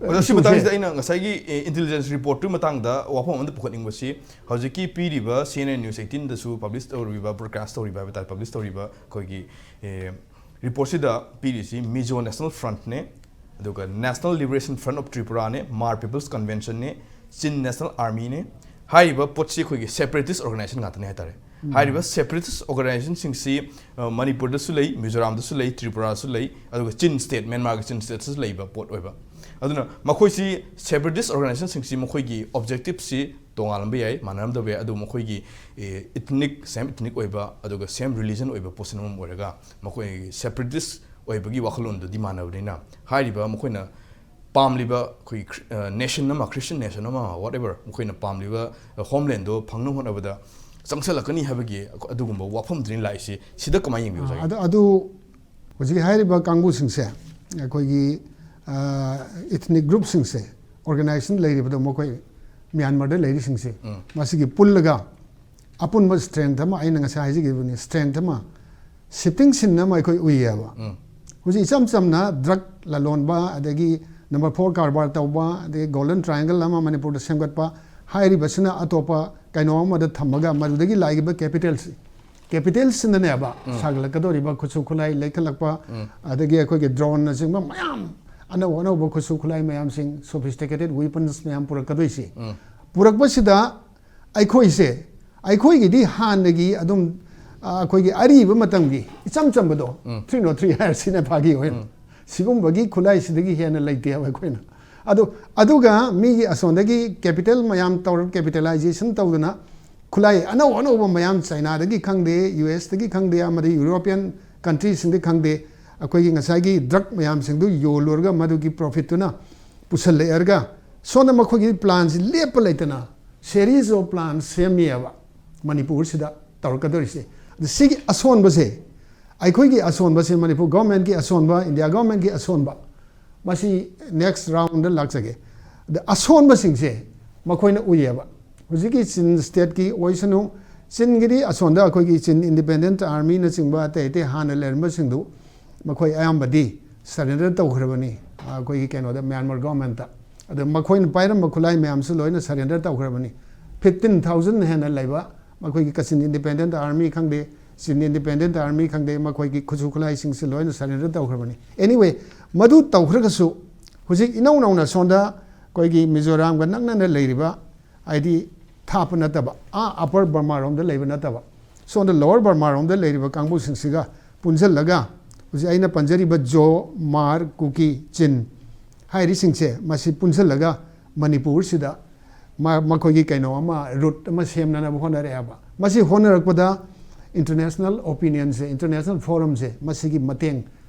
ꯑꯗꯣ ꯁꯤ ꯏꯁꯨꯁꯦ꯫ ꯃꯇꯥꯡꯁꯤꯗ ꯑꯩꯅ ꯉꯁꯥꯏꯒꯤ ꯏꯟꯇꯦꯂꯤꯖꯦꯟꯁ ꯔꯤꯄꯣꯔꯠꯇꯨꯒꯤ ꯃꯇꯥꯡꯗ ꯋꯥꯐꯝ ꯑꯃꯗ ꯄꯨꯈꯠꯅꯤꯡꯕꯁꯤ, ꯍꯧꯖꯤꯛꯀꯤ ꯄꯤꯔꯤꯕ ꯁꯤ ꯑꯦꯟ ꯑꯦꯟ ꯅ꯭ꯌꯨꯁ ꯑꯩꯠꯇꯤꯟꯗꯁꯨ ꯄꯕ꯭ꯂꯤꯁ ꯇꯧꯔꯤꯕ, ꯕ꯭ꯔꯣꯗꯀꯥꯁ ꯇꯧꯔꯤꯕ ꯍꯥꯏꯕ ꯇꯥꯔꯦ, ꯄꯕ꯭ꯂꯤꯁ ꯇꯧꯔꯤꯕ ꯑꯩꯈꯣꯏꯒꯤ, ꯑꯦ, ꯔꯤꯄꯣꯔꯠꯁꯤꯗ ꯄꯤꯔꯤꯁꯤ ꯃꯤꯖꯣ ꯅꯦꯁꯅꯦꯜ ꯐ꯭ꯔꯟꯠꯅꯦ, ꯑꯗꯨꯒ National Liberation Front of Tripuraꯅꯦ, ꯃꯥꯔ ꯄꯤꯄꯜꯁ ꯀꯟꯚꯦꯟꯁꯟꯅꯦ, ꯆꯤꯟ ꯅꯦꯁꯅꯦꯜ ꯑꯥꯔꯃꯤꯅꯦ꯫ ꯍꯥꯏꯔꯤꯕ ꯄꯣꯠꯁꯤ ꯑꯩꯈꯣꯏꯒꯤ ꯁꯦꯄꯔꯦꯇꯤꯁ ꯑꯣꯔꯒꯅꯥꯏꯖꯦꯁꯟ ꯉꯥꯛꯇꯅꯦ ꯍꯥꯏꯇꯥꯔꯦ꯫ ꯍꯥꯏꯔꯤꯕ ꯁꯦꯄꯔꯦꯇꯤꯁ ꯑꯣꯔꯒꯅꯥꯏꯖꯦꯁꯟꯁꯤꯡꯁꯤ, ꯑ, ꯃꯅꯤꯄꯨꯔꯗꯁꯨ ꯂꯩ, ꯃꯤꯖꯣꯔꯥꯝꯗꯁꯨ ꯂꯩ, ꯇ꯭ꯔꯤꯄꯨꯔꯥꯁꯨ ꯂꯩ, ꯑꯗꯨꯒ ꯆꯤꯟ ꯁ꯭ꯇꯦꯠ, ꯃ꯭ꯌꯥꯟꯃꯥꯔꯒꯤ ꯆꯤꯟ ꯁ꯭ꯇꯦꯠꯇꯁꯨ ꯂꯩꯕ ꯄꯣꯠ ꯑꯣꯏꯕ꯫ ꯑꯗꯨꯅ ꯃꯈꯣꯏꯁꯤ, ꯁꯦꯄꯔꯦꯇꯤꯁ ꯑꯣꯔꯒꯅꯥꯏꯖꯦꯁꯟꯁꯤꯡꯁꯤ ꯃꯈꯣꯏꯒꯤ ꯑꯣꯕꯖꯦꯛꯇꯤꯞꯁꯤ ꯇꯣꯉꯥꯜꯂꯝꯕ ꯌꯥꯏ, ꯃꯥꯟꯅꯔꯝꯗꯕ ꯌꯥꯏ, ꯑꯗꯨꯕꯨ ꯃꯈꯣꯏꯒꯤ, ꯑꯦ, ꯏꯊꯅꯤꯛ, ꯁꯦꯝ ꯏꯊꯅꯤꯛ ꯑꯣꯏꯕ, ꯑꯗꯨꯒ ꯁꯦꯝ ꯔꯤꯂꯤꯖꯟ ꯑꯣꯏꯕ ꯄꯣꯠꯁꯟ ꯑꯃ ꯑꯣꯏꯔꯒ ꯃꯈꯣꯏꯒꯤ ꯁꯦꯄꯔꯦꯇꯤꯁ ꯑꯣꯏꯕꯒꯤ ꯋꯥꯈꯜꯂꯣꯟꯗꯨꯗꯤ ꯃꯥꯟꯅꯕꯅꯤꯅ, ꯍꯥꯏꯔꯤꯕ ꯃꯈꯣꯏꯅ ꯄꯥꯝꯂꯤꯕ ꯑꯩꯈꯣꯏꯒꯤ ꯈ꯭ꯔꯤ-, ꯑ, ꯅꯦꯁꯟ ꯑꯃ, ꯈ꯭ꯔꯤꯁꯇꯤꯌꯟ ꯅꯦꯁꯟ ꯑꯃ, ꯋꯥꯠ ꯑꯦꯕꯔ, ꯃꯈꯣꯏꯅ ꯄꯥꯝꯂꯤꯕ, ꯑ, ꯍꯣꯝꯂꯦꯟꯗꯣ ꯐꯪꯅꯕ ꯍꯣꯠꯅꯕꯗ ꯆꯪꯁꯜꯂꯛꯀꯅꯤ ꯍꯥꯏꯕꯒꯤ ꯑꯗꯨꯒꯨꯝꯕ ꯋꯥꯐꯝꯗꯨꯅꯤ ꯂꯥꯛꯏꯁꯤ꯫ ꯁꯤꯗ ꯀꯃꯥꯏꯅ ꯌꯦꯡꯕꯤꯕ, ꯑꯣꯖꯥꯒꯤ? ꯑꯗꯨ ꯑꯗꯨ ꯍꯧꯖꯤꯛ ꯍꯥꯏꯔꯤꯕ ꯀꯥꯡꯕꯨꯁꯤꯡꯁꯦ, ꯑꯩꯈꯣꯏꯒꯤ ꯏꯊꯅꯤꯛ ꯒ꯭ꯔꯨꯞꯁꯤꯡꯁꯦ, ꯑꯣꯔꯒꯅꯥꯏꯖꯦꯁꯟ ꯂꯩꯔꯤꯕꯗꯣ, ꯃꯈꯣꯏ ꯃ꯭ꯌꯥꯟꯃꯥꯔꯗ ꯂꯩꯔꯤꯁꯤꯡꯁꯦ, ꯎꯝ꯫ ꯃꯁꯤꯒꯤ ꯄꯨꯜꯂꯒ ꯑꯄꯨꯟꯕ ꯁ꯭ꯇꯔꯦꯡꯊ ꯑꯃ, ꯑꯩꯅ ꯉꯁꯥꯏ ꯍꯥꯏꯖꯈꯤꯕꯅꯤ, ꯁ꯭ꯇꯔꯦꯡꯊ ꯑꯃ, ꯁꯤꯞꯇꯤꯡ ꯁꯤꯟ ꯑꯃ ꯑꯩꯈꯣꯏ ꯎꯏꯌꯦꯕ꯫ ꯎꯝ꯫ ꯍꯧꯖꯤꯛ ꯏꯆꯝ ꯆꯝꯅ ꯗ꯭ꯔꯒ ꯂꯂꯣꯟꯕ, ꯑꯗꯒꯤ ꯅꯝꯕꯔ ꯐꯣꯔ ꯀꯔꯕꯥꯔ ꯇꯧꯕ, ꯑꯗꯒꯤ ꯒꯣꯜꯗꯟ ꯇ꯭ꯔꯥꯏꯌꯦꯡꯒꯜ ꯑꯃ ꯃꯅꯤꯄꯨꯔꯗ ꯁꯦꯝꯒꯠꯄ, ꯍꯥꯏꯔꯤꯕꯁꯤꯅ ꯑꯇꯣꯞꯄ ꯀꯩꯅꯣ ꯑꯃꯗ ꯊꯝꯃꯒ ꯃꯗꯨꯗꯒꯤ ꯂꯥꯛꯏꯕ ꯀꯦꯄꯤꯇꯦꯜꯁꯤ, ꯀꯦꯄꯤꯇꯦꯜꯁꯤꯅꯅꯦꯕ ꯎꯝ꯫ ꯁꯥꯒꯠꯂꯛꯀꯗꯧꯔꯤꯕ ꯈꯨꯠꯁꯨ ꯈꯨꯠꯂꯥꯏ ꯂꯩꯈꯠꯂꯛꯄ, ꯎꯝ꯫ ꯑꯗꯒꯤ ꯑꯩꯈꯣꯏꯒꯤ ꯗ꯭ꯔꯣꯟꯅꯆꯤꯡꯕ ꯃꯌꯥꯝ, ꯑꯅꯧ ꯑꯅꯧꯕ ꯈꯨꯠꯁꯨ ꯈꯨꯠꯂꯥꯏ ꯃꯌꯥꯝꯁꯤꯡ, ꯁꯣꯐꯤꯁꯇꯤꯀꯦꯇꯦꯠ ꯋꯦꯄꯟꯁ ꯃꯌꯥꯝ ꯄꯨꯔꯛꯀꯗꯣꯏꯁꯤ꯫ ꯎꯝ꯫ ꯄꯨꯔꯛꯄꯁꯤꯗ ꯑꯩꯈꯣꯏꯁꯦ, ꯑꯩꯈꯣꯏꯒꯤꯗꯤ ꯍꯥꯟꯅꯒꯤ ꯑꯗꯨꯝ, ꯑ, ꯑꯩꯈꯣꯏꯒꯤ ꯑꯔꯤꯕ ꯃꯇꯝꯒꯤ ꯏꯆꯝ ꯆꯝꯕꯗꯣ, ꯎꯝ꯫ ꯊ꯭ꯔꯤ ꯅꯣꯠ ꯊ꯭ꯔꯤ ꯍꯥꯏꯔꯁꯤꯅ ꯐꯥꯒꯤ ꯑꯣꯏꯅ꯫ ꯎꯝ꯫ ꯁꯤꯒꯨꯝꯕꯒꯤ ꯈꯨꯠꯂꯥꯏꯁꯤꯗꯒꯤ ꯍꯦꯟꯅ ꯂꯩꯇꯦꯕ ꯑꯩꯈꯣꯏꯅ꯫ ꯑꯗꯣ, ꯑꯗꯨꯒ ꯃꯤꯒꯤ ꯑꯁꯣꯝꯗꯒꯤ ꯀꯦꯄꯤꯇꯦꯜ ꯃꯌꯥꯝ ꯇꯧꯔ, ꯀꯦꯄꯤꯇꯦꯂꯥꯏꯖꯦꯁꯟ ꯇꯧꯗꯅ ꯈꯨꯠꯂꯥꯏ ꯑꯅꯧ ꯑꯅꯧꯕ ꯃꯌꯥꯝ ꯆꯥꯏꯅꯥꯗꯒꯤ ꯈꯪꯗꯦ, ꯌꯨ ꯑꯦꯁꯇꯒꯤ ꯈꯪꯗꯦ, ꯑꯃꯗꯤ ꯌꯨꯔꯣꯄꯤꯌꯟ ꯀꯟꯇ꯭ꯔꯤꯁꯤꯡꯗꯒꯤ ꯈꯪꯗꯦ, ꯑꯩꯈꯣꯏꯒꯤ ꯉꯁꯥꯏꯒꯤ ꯗ꯭ꯔꯒ ꯃꯌꯥꯝꯁꯤꯡꯗꯨ ꯌꯣꯜꯂꯨꯔꯒ ꯃꯗꯨꯒꯤ ꯄ꯭ꯔꯣꯐꯤꯠꯇꯨꯅ ꯄꯨꯁꯜꯂꯛꯑꯒ ꯁꯣꯝꯗ ꯃꯈꯣꯏꯒꯤ ꯄ꯭ꯂꯥꯟꯁꯤ ꯂꯦꯞꯄ ꯂꯩꯇꯅ series of plans ꯁꯦꯝꯃꯤꯑꯕ ꯃꯅꯤꯄꯨꯔꯁꯤꯗ ꯇꯧꯔꯛꯀꯗꯧꯔꯤꯁꯦ꯫ ꯑꯗ ꯁꯤꯒꯤ ꯑꯁꯣꯟꯕꯁꯦ, ꯑꯩꯈꯣꯏꯒꯤ ꯑꯁꯣꯟꯕꯁꯦ, ꯃꯅꯤꯄꯨꯔ ꯒꯣꯔꯃꯦꯟꯒꯤ ꯑꯁꯣꯟꯕ, ꯏꯟꯗꯤꯌꯥ ꯒꯣꯔꯃꯦꯟꯒꯤ ꯑꯁꯣꯟꯕ, ꯃꯁꯤ ꯅꯦꯛꯁ ꯔꯥꯎꯟꯗ ꯂꯥꯛꯆꯒꯦ꯫ ꯑꯗ ꯑꯁꯣꯟꯕꯁꯤꯡꯁꯦ ꯃꯈꯣꯏꯅ ꯎꯏꯌꯦꯕ꯫ ꯍꯧꯖꯤꯛꯀꯤ ꯆꯤꯟ ꯁ꯭ꯇꯦꯠꯀꯤ ꯑꯣꯏꯁꯅꯨ, ꯆꯤꯟꯒꯤꯗꯤ ꯑꯁꯣꯝꯗ ꯑꯩꯈꯣꯏꯒꯤ ꯆꯤꯟ ꯏꯟꯗꯤꯄꯦꯟꯗꯦꯟꯠ ꯑꯥꯔꯃꯤꯅꯆꯤꯡꯕ ꯑꯇꯩ ꯑꯇꯩ ꯍꯥꯟꯅ ꯂꯩꯔꯝꯕꯁꯤꯡꯗꯨ ꯃꯈꯣꯏ ꯑꯌꯥꯝꯕꯗꯤ ꯁꯔꯦꯟꯗꯔ ꯇꯧꯈ꯭ꯔꯕꯅꯤ, ꯑꯩꯈꯣꯏꯒꯤ ꯀꯩꯅꯣꯗ, ꯃ꯭ꯌꯥꯟꯃꯥꯔ ꯒꯣꯔꯃꯦꯟꯠꯇ꯫ ꯑꯗ ꯃꯈꯣꯏꯅ ꯄꯥꯏꯔꯝꯕ ꯈꯨꯠꯂꯥꯏ ꯃꯌꯥꯝꯁꯨ ꯂꯣꯏꯅ ꯁꯔꯦꯟꯗꯔ ꯇꯧꯈ꯭ꯔꯕꯅꯤ꯫ ꯐꯤꯐꯇꯤꯟ ꯊꯥꯎꯖꯟ ꯍꯦꯟꯅ ꯂꯩꯕ ꯃꯈꯣꯏꯒꯤ ꯀꯆꯤꯟ ꯏꯟꯗꯤꯄꯦꯟꯗꯦꯟꯠ ꯑꯥꯔꯃꯤ ꯈꯪꯗꯦ, ꯆꯤꯟ ꯏꯟꯗꯤꯄꯦꯟꯗꯦꯟꯠ ꯑꯥꯔꯃꯤ ꯈꯪꯗꯦ, ꯃꯈꯣꯏꯒꯤ ꯈꯨꯠꯁꯨ ꯈꯨꯠꯂꯥꯏꯁꯤꯡꯁꯤ ꯂꯣꯏꯅ ꯁꯔꯦꯟꯗꯔ ꯇꯧꯈ꯭ꯔꯕꯅꯤ꯫ Anyway, ꯃꯗꯨ ꯇꯧꯈ꯭ꯔꯒꯁꯨ ꯍꯧꯖꯤꯛ ꯏꯅꯧ ꯅꯧꯅ ꯁꯣꯝꯗ ꯑꯩꯈꯣꯏꯒꯤ ꯃꯤꯖꯣꯔꯥꯝꯒ ꯅꯛꯅꯅ ꯂꯩꯔꯤꯕ, ꯍꯥꯏꯗꯤ ꯊꯥꯞꯄ ꯅꯠꯇꯕ, ꯑꯥ ꯑꯄꯔ ꯕꯔꯃꯥꯔꯣꯝꯗ ꯂꯩꯕ ꯅꯠꯇꯕ, ꯁꯣꯝꯗ ꯂꯣꯋꯔ ꯕꯔꯃꯥꯔꯣꯝꯗ ꯂꯩꯔꯤꯕ ꯀꯥꯡꯕꯨꯁꯤꯡꯁꯤꯒ ꯄꯨꯟꯁꯤꯜꯂꯒ ꯍꯧꯖꯤꯛ ꯑꯩꯅ ꯄꯟꯖꯔꯤꯕ ꯖꯣ, ꯃꯥꯔ, ꯀꯨꯀꯤ, ꯆꯤꯟ ꯍꯥꯏꯔꯤꯁꯤꯡꯁꯦ ꯃꯁꯤ ꯄꯨꯟꯁꯤꯜꯂꯒ ꯃꯅꯤꯄꯨꯔꯁꯤꯗ ꯃ-, ꯃꯈꯣꯏꯒꯤ ꯀꯩꯅꯣ ꯑꯃ, ꯔꯨꯠ ꯑꯃ ꯁꯦꯝꯅꯅꯕ ꯍꯣꯠꯅꯔꯛꯑꯦꯕ꯫ ꯃꯁꯤ ꯍꯣꯠꯅꯔꯛꯄꯗ ꯏꯟꯇꯔꯅꯦꯁꯅꯦꯜ ꯑꯣꯄꯤꯅꯤꯌꯟꯁꯦ, ꯏꯟꯇꯔꯅꯦꯁꯅꯦꯜ ꯐꯣꯔꯝꯁꯦ, ꯃꯁꯤꯒꯤ ꯃꯇꯦꯡ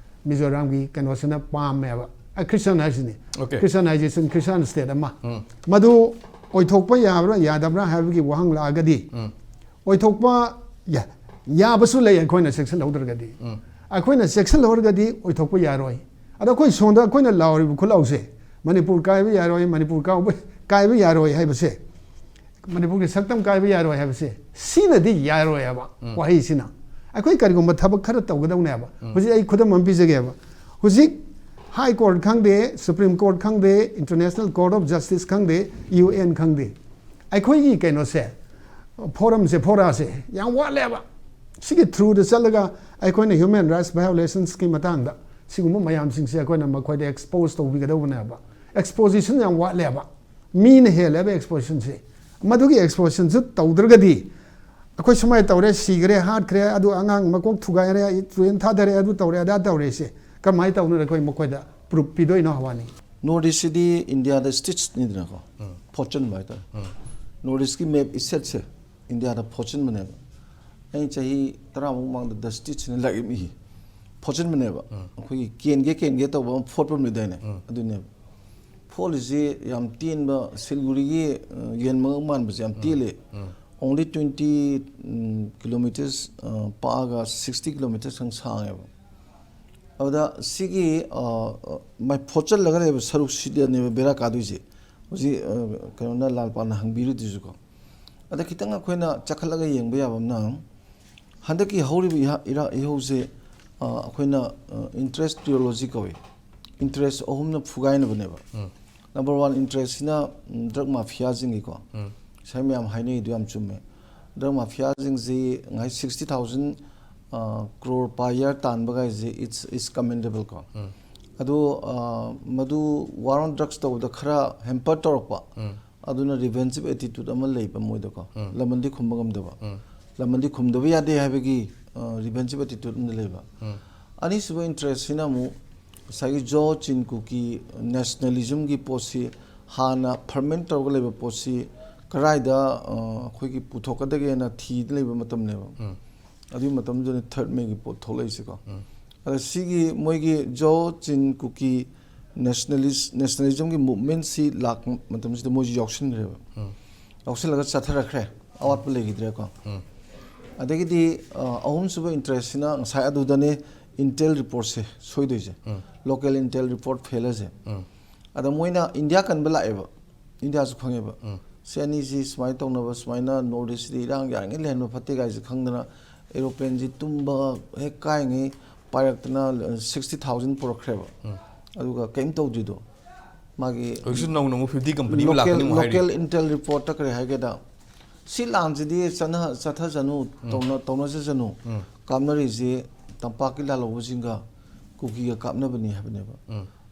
ꯃꯤꯖꯣꯔꯥꯝꯒꯤ ꯀꯩꯅꯣꯁꯤꯅ ꯄꯥꯝꯃꯦꯕ꯫ ꯑ, ꯈ꯭ꯔꯤꯁꯇꯟ ꯍꯥꯏꯁꯤꯅꯤ꯫ Okay. ꯈ꯭ꯔꯤꯁꯇꯟ ꯍꯥꯏꯁꯤꯁꯨ ꯈ꯭ꯔꯤꯁꯇꯟ ꯁ꯭ꯇꯦꯠ ꯑꯃ꯫ ꯎꯝ꯫ ꯃꯗꯨ ꯑꯣꯏꯊꯣꯛꯄ ꯌꯥꯕ꯭ꯔꯥ ꯌꯥꯗꯕ꯭ꯔꯥ ꯍꯥꯏꯕꯒꯤ ꯋꯥꯍꯪ ꯂꯥꯛꯑꯒꯗꯤ, ꯎꯝ꯫ ꯑꯣꯏꯊꯣꯛꯄ ꯌꯥ-, ꯌꯥꯕꯁꯨ ꯂꯩ ꯑꯩꯈꯣꯏꯅ ꯆꯦꯛꯁꯤꯜꯍꯧꯗ꯭ꯔꯒꯗꯤ꯫ ꯑꯩꯈꯣꯏꯅ ꯆꯦꯛꯁꯤꯜꯍꯧꯔꯒꯗꯤ ꯑꯣꯏꯊꯣꯛꯄ ꯌꯥꯔꯣꯏ꯫ ꯑꯗꯣ ꯑꯩꯈꯣꯏ ꯁꯣꯝꯗ ꯑꯩꯈꯣꯏꯅ ꯂꯥꯎꯔꯤꯕ ꯈꯨꯠꯂꯥꯎꯁꯦ, "ꯃꯅꯤꯄꯨꯔ ꯀꯥꯏꯕ ꯌꯥꯔꯣꯏ, ꯃꯅꯤꯄꯨꯔ ꯀꯥꯎꯕ-, ꯀꯥꯏꯕ ꯌꯥꯔꯣꯏ" ꯍꯥꯏꯕꯁꯦ, "ꯃꯅꯤꯄꯨꯔꯒꯤ ꯁꯛꯇꯝ ꯀꯥꯏꯕ ꯌꯥꯔꯣꯏ" ꯍꯥꯏꯕꯁꯦ, ꯁꯤꯅꯗꯤ ꯌꯥꯔꯣꯏ ꯍꯥꯏꯕ ꯋꯥꯍꯩꯁꯤꯅ꯫ ꯑꯩꯈꯣꯏ ꯀꯔꯤꯒꯨꯝꯕ ꯊꯕꯛ ꯈꯔ ꯇꯧꯒꯗꯧꯅꯦ ꯍꯥꯏꯕ꯫ ꯍꯧꯖꯤꯛ ꯑꯩ ꯈꯨꯗꯝ ꯑꯃ ꯄꯤꯖꯒꯦꯕ꯫ ꯍꯧꯖꯤꯛ High Court ꯈꯪꯗꯦ, Supreme Court ꯈꯪꯗꯦ, International Court of Justice ꯈꯪꯗꯦ, U N ꯈꯪꯗꯦ, ꯑꯩꯈꯣꯏꯒꯤ ꯀꯩꯅꯣꯁꯦ, ꯐꯣꯔꯝꯁꯦ, ꯐꯣꯔꯥꯁꯦ ꯌꯥꯝ ꯋꯥꯠꯂꯦꯕ꯫ ꯁꯤꯒꯤ through ꯗ ꯆꯠꯂꯒ ꯑꯩꯈꯣꯏꯅ human rights violations ꯀꯤ ꯃꯇꯥꯡꯗ ꯁꯤꯒꯨꯝꯕ ꯃꯌꯥꯝꯁꯤꯡꯁꯦ ꯑꯩꯈꯣꯏꯅ ꯃꯈꯣꯏꯗ expose ꯇꯧꯕꯤꯒꯗꯧꯕꯅꯦꯕ꯫ Exposition ꯌꯥꯝ ꯋꯥꯠꯂꯦꯕ꯫ ꯃꯤꯅ ꯍꯦꯜꯂꯦꯕ exposition ꯁꯦ꯫ ꯃꯗꯨꯒꯤ exposition ꯁꯨ ꯇꯧꯗ꯭ꯔꯒꯗꯤ, "ꯑꯩꯈꯣꯏ ꯁꯨꯃꯥꯏꯅ ꯇꯧꯔꯦ, ꯁꯤꯈ꯭ꯔꯦ, ꯍꯥꯠꯈ꯭ꯔꯦ, ꯑꯗꯨ ꯑꯉꯥꯡ ꯃꯀꯣꯛ ꯊꯨꯒꯥꯏꯔꯦ, ꯇꯨꯔꯦꯟ ꯊꯥꯗꯔꯦ, ꯑꯗꯨ ꯇꯧꯔꯦ, ꯑꯗꯥ ꯇꯧꯔꯦ" ꯁꯦ ꯀꯃꯥꯏꯅ ꯇꯧꯅ ꯑꯩꯈꯣꯏ ꯃꯈꯣꯏꯗ proof ꯄꯤꯗꯣꯏꯅꯣ ꯍꯥꯏꯕ ꯋꯥꯅꯤ꯫ North East ꯁꯤꯗꯤ ꯏꯟꯗꯤꯌꯥꯗ states ꯅꯤꯗꯅꯀꯣ, ꯐꯣꯠꯆꯟꯕ ꯍꯥꯏꯇꯥꯔꯦ꯫ North East ꯀꯤ map ꯏꯁꯦꯠꯁꯦ ꯏꯟꯗꯤꯌꯥꯗ ꯐꯣꯠꯆꯟꯕꯅꯦꯕ꯫ ꯑꯩꯅ ꯆꯍꯤ ꯇꯔꯥꯃꯨꯛ ꯃꯃꯥꯡꯗ The States ꯅ ꯂꯥꯏꯔꯤꯛ ꯑꯃ ꯏ, ꯐꯣꯠꯆꯟꯕꯅꯦꯕ꯫ ꯑꯩꯈꯣꯏꯒꯤ ꯀꯦꯟꯒꯦ ꯀꯦꯟꯒꯦ ꯇꯧꯕ ꯑꯃ ꯐꯣꯠꯄ ꯑꯃ ꯂꯩꯗꯥꯏꯅꯦ, ꯑꯗꯨꯅꯦꯕ꯫ ꯐꯣꯠꯂꯤꯁꯤ ꯌꯥꯝ ꯇꯦꯟꯕ, ꯁꯤꯜꯒꯨꯔꯤꯒꯤ, ꯑ, ꯌꯦꯟ ꯃꯉꯛ ꯃꯥꯟꯕꯁꯦ ꯌꯥꯝ ꯇꯦꯜꯂꯦ꯫ Only twenty kilometres, ꯑ, ꯄꯥꯛꯑꯒ sixty kilometres ꯈꯪ ꯁꯥꯡꯉꯦꯕ꯫ ꯑꯗꯨꯗ ꯁꯤꯒꯤ, ꯑ, ꯑ, ꯃꯥꯏ ꯐꯣꯠꯆꯜꯂꯒ ꯂꯩꯕ ꯁꯔꯨꯛꯁꯤꯗꯅꯦꯕ ꯕꯦꯔꯥ ꯀꯥꯗꯣꯏꯁꯦ꯫ ꯍꯧꯖꯤꯛ, ꯑ, ꯀꯩꯅꯣꯅ, ꯂꯥꯜꯄꯥꯅ ꯍꯪꯕꯤꯔꯤꯗꯨꯁꯨꯀꯣ꯫ ꯑꯗ ꯈꯤꯇꯪ ꯑꯩꯈꯣꯏꯅ ꯆꯈꯠꯂꯒ ꯌꯦꯡꯕ ꯌꯥꯕ ꯑꯃꯅ, ꯍꯟꯗꯛꯀꯤ ꯍꯧꯔꯤꯕ ꯏꯍ-, ꯏꯔꯥ-, ꯏꯍꯧꯁꯦ, ꯑ, ꯑꯩꯈꯣꯏꯅ, ꯑ, interest trilogy ꯀꯧꯏ꯫ Interest ꯑꯍꯨꯝꯅ ꯐꯨꯒꯥꯏꯅꯕꯅꯦꯕ꯫ Number one interest ꯁꯤꯅ, ꯎꯝ, drug mafia ꯁꯤꯡꯒꯤꯀꯣ꯫ ꯉꯁꯥꯏ ꯃꯌꯥꯝ ꯍꯥꯏꯅꯩꯗꯨ ꯌꯥꯝ ꯆꯨꯝꯃꯦ꯫ Drug mafia ꯁꯤꯡꯁꯤ ꯉꯁꯥꯏ sixty thousand, ꯑ, crore per year ꯇꯥꯟꯕ ꯀꯥꯏꯁꯦ, it's, it's commendable ꯀꯣ꯫ ꯑꯗꯣ, ꯑ, ꯃꯗꯨ war on drugs ꯇꯧꯕꯗ ꯈꯔ hamper ꯇꯧꯔꯛꯄ꯫ ꯑꯗꯨꯅ revengeful attitude ꯑꯃ ꯂꯩꯕ ꯃꯣꯏꯗꯀꯣ꯫ ꯂꯃꯟꯗꯤ ꯈꯨꯝꯕ ꯉꯝꯗꯕ꯫ ꯂꯃꯟꯗꯤ ꯈꯨꯝꯗꯕ ꯌꯥꯗꯦ ꯍꯥꯏꯕꯒꯤ, ꯑ, revengeful attitude ꯑꯃ ꯂꯩꯕ꯫ ꯑꯅꯤꯁꯨꯕ interest ꯁꯤꯅ ꯑꯃꯨꯛ ꯉꯁꯥꯏꯒꯤ ꯖꯣ ꯆꯤꯟ ꯀꯨꯀꯤ nationalism ꯒꯤ ꯄꯣꯠꯁꯤ ꯍꯥꯟꯅ ferment ꯇꯧꯔꯒ ꯂꯩꯕ ꯄꯣꯠꯁꯤ ꯀꯗꯥꯏꯗ, ꯑ, ꯑꯩꯈꯣꯏꯒꯤ ꯄꯨꯊꯣꯛꯀꯗꯒꯦꯅ ꯊꯤꯗ ꯂꯩꯕ ꯃꯇꯝꯅꯦꯕ꯫ ꯑꯗꯨꯒꯤ ꯃꯇꯝꯗꯨꯗꯅꯤ Third May ꯒꯤ ꯄꯣꯠ ꯊꯣꯛꯂꯛꯏꯁꯦꯀꯣ꯫ ꯑꯗ ꯁꯤꯒꯤ ꯃꯣꯏꯒꯤ ꯖꯣ ꯆꯤꯟ ꯀꯨꯀꯤ nationalist, nationalism ꯒꯤ movement ꯁꯤ ꯂꯥꯛꯄ ꯃꯇꯝꯁꯤꯗ ꯃꯣꯏꯁꯨ ꯌꯥꯎꯁꯤꯟꯈ꯭ꯔꯦꯕ꯫ ꯌꯥꯎꯁꯤꯜꯂꯒ ꯆꯠꯊꯔꯛꯈ꯭ꯔꯦ꯫ ꯑꯋꯥꯠꯄ ꯂꯩꯈꯤꯗ꯭ꯔꯦꯀꯣ꯫ ꯑꯗꯒꯤꯗꯤ ꯑ, ꯑꯍꯨꯝꯁꯨꯕ interest ꯁꯤꯅ ꯉꯁꯥꯏ ꯑꯗꯨꯗꯅꯦ intel report ꯁꯦ ꯁꯣꯏꯗꯣꯏꯁꯦ, local intel report failure ꯁꯦ꯫ ꯑꯗ ꯃꯣꯏꯅ ꯏꯟꯗꯤꯌꯥ ꯀꯟꯕ ꯂꯥꯛꯑꯦꯕ, ꯏꯟꯗꯤꯌꯥꯁꯨ ꯈꯪꯉꯦꯕ꯫ ꯁꯤ ꯑꯅꯤꯁꯤ ꯁꯨꯃꯥꯏꯅ ꯇꯧꯅꯕ, ꯁꯨꯃꯥꯏꯅ North East ꯁꯤꯗꯤ ꯏꯔꯥꯡ ꯌꯥꯔꯤꯉꯩ ꯂꯩꯍꯟꯕ ꯐꯠꯇꯦ ꯀꯥꯏꯁꯦ ꯈꯪꯗꯅ, aeroplane ꯁꯤ ꯇꯨꯝꯕ ꯍꯦꯛ ꯀꯥꯏꯉꯩ ꯄꯥꯏꯔꯛꯇꯅ sixty thousand ꯄꯨꯔꯛꯈ꯭ꯔꯦꯕ꯫ ꯑꯗꯨꯒ ꯀꯔꯤꯝ ꯇꯧꯗ꯭ꯔꯤꯗꯣ꯫ ꯃꯥꯒꯤ ꯍꯧꯖꯤꯛꯁꯨ ꯅꯧꯅ ꯑꯃꯨꯛ fifty company ꯑꯃ local, ꯂꯥꯛꯀꯅꯤ ꯑꯃꯨꯛ ꯍꯥꯏꯔꯤ꯫ Local intel report ꯇ ꯀꯔꯤ ꯍꯥꯏꯒꯦꯗ, ꯁꯤ ꯂꯥꯟꯁꯤꯗꯤ ꯆꯠꯅ-, ꯆꯠꯊꯖꯅꯨ, ꯇꯧꯅ-, ꯇꯧꯅꯖꯁꯅꯨ, ꯀꯥꯞꯅꯔꯤꯁꯤ ꯇꯝꯄꯥꯛꯀꯤ ꯂꯥꯜꯍꯧꯕꯁꯤꯡꯒ ꯀꯨꯀꯤꯒ ꯀꯥꯞꯅꯕꯅꯤ ꯍꯥꯏꯕꯅꯦꯕ꯫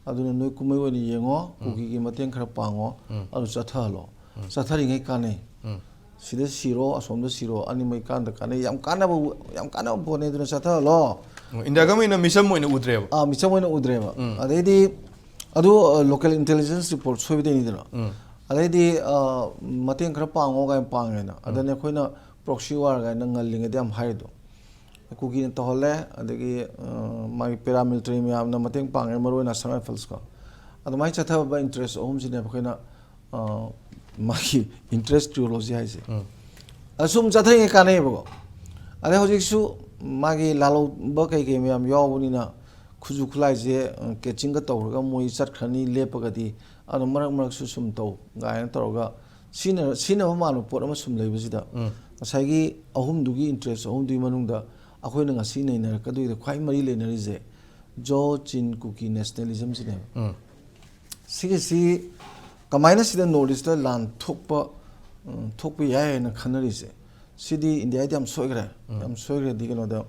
ꯑꯗꯨꯅ ꯅꯣꯏ ꯀꯨꯝꯍꯩ ꯑꯣꯏꯅ ꯌꯦꯡꯉꯣ, ꯀꯨꯀꯤꯒꯤ ꯃꯇꯦꯡ ꯈꯔ ꯄꯥꯡꯉꯣ, ꯑꯗꯨ ꯆꯠꯊꯍꯜꯂꯣ꯫ ꯆꯠꯊꯔꯤꯉꯩ ꯀꯥꯟꯅꯩ꯫ ꯁꯤꯗ ꯁꯤꯔꯣ, ꯑꯁꯣꯝꯗ ꯁꯤꯔꯣ, ꯑꯅꯤꯃꯛ ꯀꯥꯟꯗ ꯀꯥꯟꯅꯩ꯫ ꯌꯥꯝ ꯀꯥꯟꯅꯕ, ꯌꯥꯝ ꯀꯥꯟꯅꯕ ꯄꯣꯠꯅꯤ, ꯑꯗꯨꯅ ꯆꯠꯊꯍꯜꯂꯣ꯫ ꯎꯝ, ꯏꯟꯗꯤꯌꯥ ꯒꯃꯦꯟꯅ ꯃꯤꯆꯝ ꯑꯣꯏꯅ ꯎꯗ꯭ꯔꯦꯕ꯫ ꯑꯥ, ꯃꯤꯆꯝ ꯑꯣꯏꯅ ꯎꯗ꯭ꯔꯦꯕ꯫ ꯑꯗꯩꯗꯤ ꯑꯗꯨ, ꯑ, local intelligence report ꯁꯣꯏꯕꯗꯩꯅꯤꯗꯅ꯫ ꯑꯗꯩꯗꯤ, ꯑ, ꯃꯇꯦꯡ ꯈꯔ ꯄꯥꯡꯉꯣ ꯀꯥꯏꯅ ꯄꯥꯡꯉꯦꯅ꯫ ꯑꯗꯅꯤ ꯑꯩꯈꯣꯏꯅ proxy war ꯀꯥꯏꯅ ꯉꯜꯂꯤꯉꯩꯗ ꯌꯥꯝ ꯍꯥꯏꯔꯤꯗꯣ꯫ ꯀꯨꯀꯤꯅ ꯇꯧꯍꯜꯂꯦ, ꯑꯗꯒꯤ, ꯑ, ꯃꯥꯒꯤ paramilitary ꯃꯌꯥꯝꯅ ꯃꯇꯦꯡ ꯄꯥꯡꯉꯦ, ꯃꯔꯨ ꯑꯣꯏꯅ Assam Rifles ꯀꯣ꯫ ꯑꯗꯨꯃꯥꯏꯅ ꯆꯠꯊꯕ interest ꯑꯍꯨꯝꯁꯤꯅꯦꯕ ꯑꯩꯈꯣꯏꯅ, ꯑ, ꯃꯥꯒꯤ interest trilogy ꯍꯥꯏꯁꯦ꯫ ꯑꯁꯨꯝ ꯆꯠꯊꯔꯤꯉꯩ ꯀꯥꯟꯅꯩꯌꯦꯕꯀꯣ꯫ ꯑꯗꯩ ꯍꯧꯖꯤꯛꯁꯨ ꯃꯥꯒꯤ ꯂꯥꯜꯍꯧꯕ ꯀꯩꯀꯩ ꯃꯌꯥꯝ ꯌꯥꯎꯕꯅꯤꯅ ꯈꯨꯠꯁꯨ ꯈꯨꯠꯂꯥꯏꯁꯦ, ꯑ, catching ꯒ ꯇꯧꯔꯒ ꯃꯣꯏ ꯆꯠꯈ꯭ꯔꯅꯤ, ꯂꯦꯞꯄꯒꯗꯤ꯫ ꯑꯗꯣ ꯃꯔꯛ ꯃꯔꯛꯁꯨ ꯁꯨꯝ ꯇꯧ ꯀꯥꯏꯅ ꯇꯧꯔꯒ ꯁꯤꯅ-, ꯁꯤꯖꯤꯟꯅꯕ ꯃꯥꯟꯕ ꯄꯣꯠ ꯑꯃ ꯁꯨꯝ ꯂꯩꯕꯁꯤꯗ ꯉꯁꯥꯏꯒꯤ ꯑꯍꯨꯝꯗꯨꯒꯤ interest ꯑꯍꯨꯝꯗꯨꯒꯤ ꯃꯅꯨꯡꯗ ꯑꯩꯈꯣꯏꯅ ꯉꯁꯤ ꯅꯩꯅꯔꯛꯀꯗꯣꯏꯗ ꯈ꯭ꯋꯥꯏ ꯃꯔꯤ ꯂꯩꯅꯔꯤꯁꯦ ꯖꯣ ꯆꯤꯟ ꯀꯨꯀꯤ nationalism ꯁꯤꯅꯦꯕ꯫ ꯁꯤꯒꯤꯁꯤ ꯀꯃꯥꯏꯅ ꯁꯤꯗ North East ꯇ ꯂꯥꯟ ꯊꯣꯛꯄ, ꯎꯝ, ꯊꯣꯛꯄ ꯌꯥꯏ ꯍꯥꯏꯅ ꯈꯟꯅꯔꯤꯁꯦ? ꯁꯤꯗꯤ ꯏꯟꯗꯤꯌꯥꯗꯤ ꯌꯥꯝ ꯁꯣꯏꯈ꯭ꯔꯦ꯫ ꯌꯥꯝ ꯁꯣꯏꯈ꯭ꯔꯦꯗꯤ ꯀꯩꯅꯣꯗ,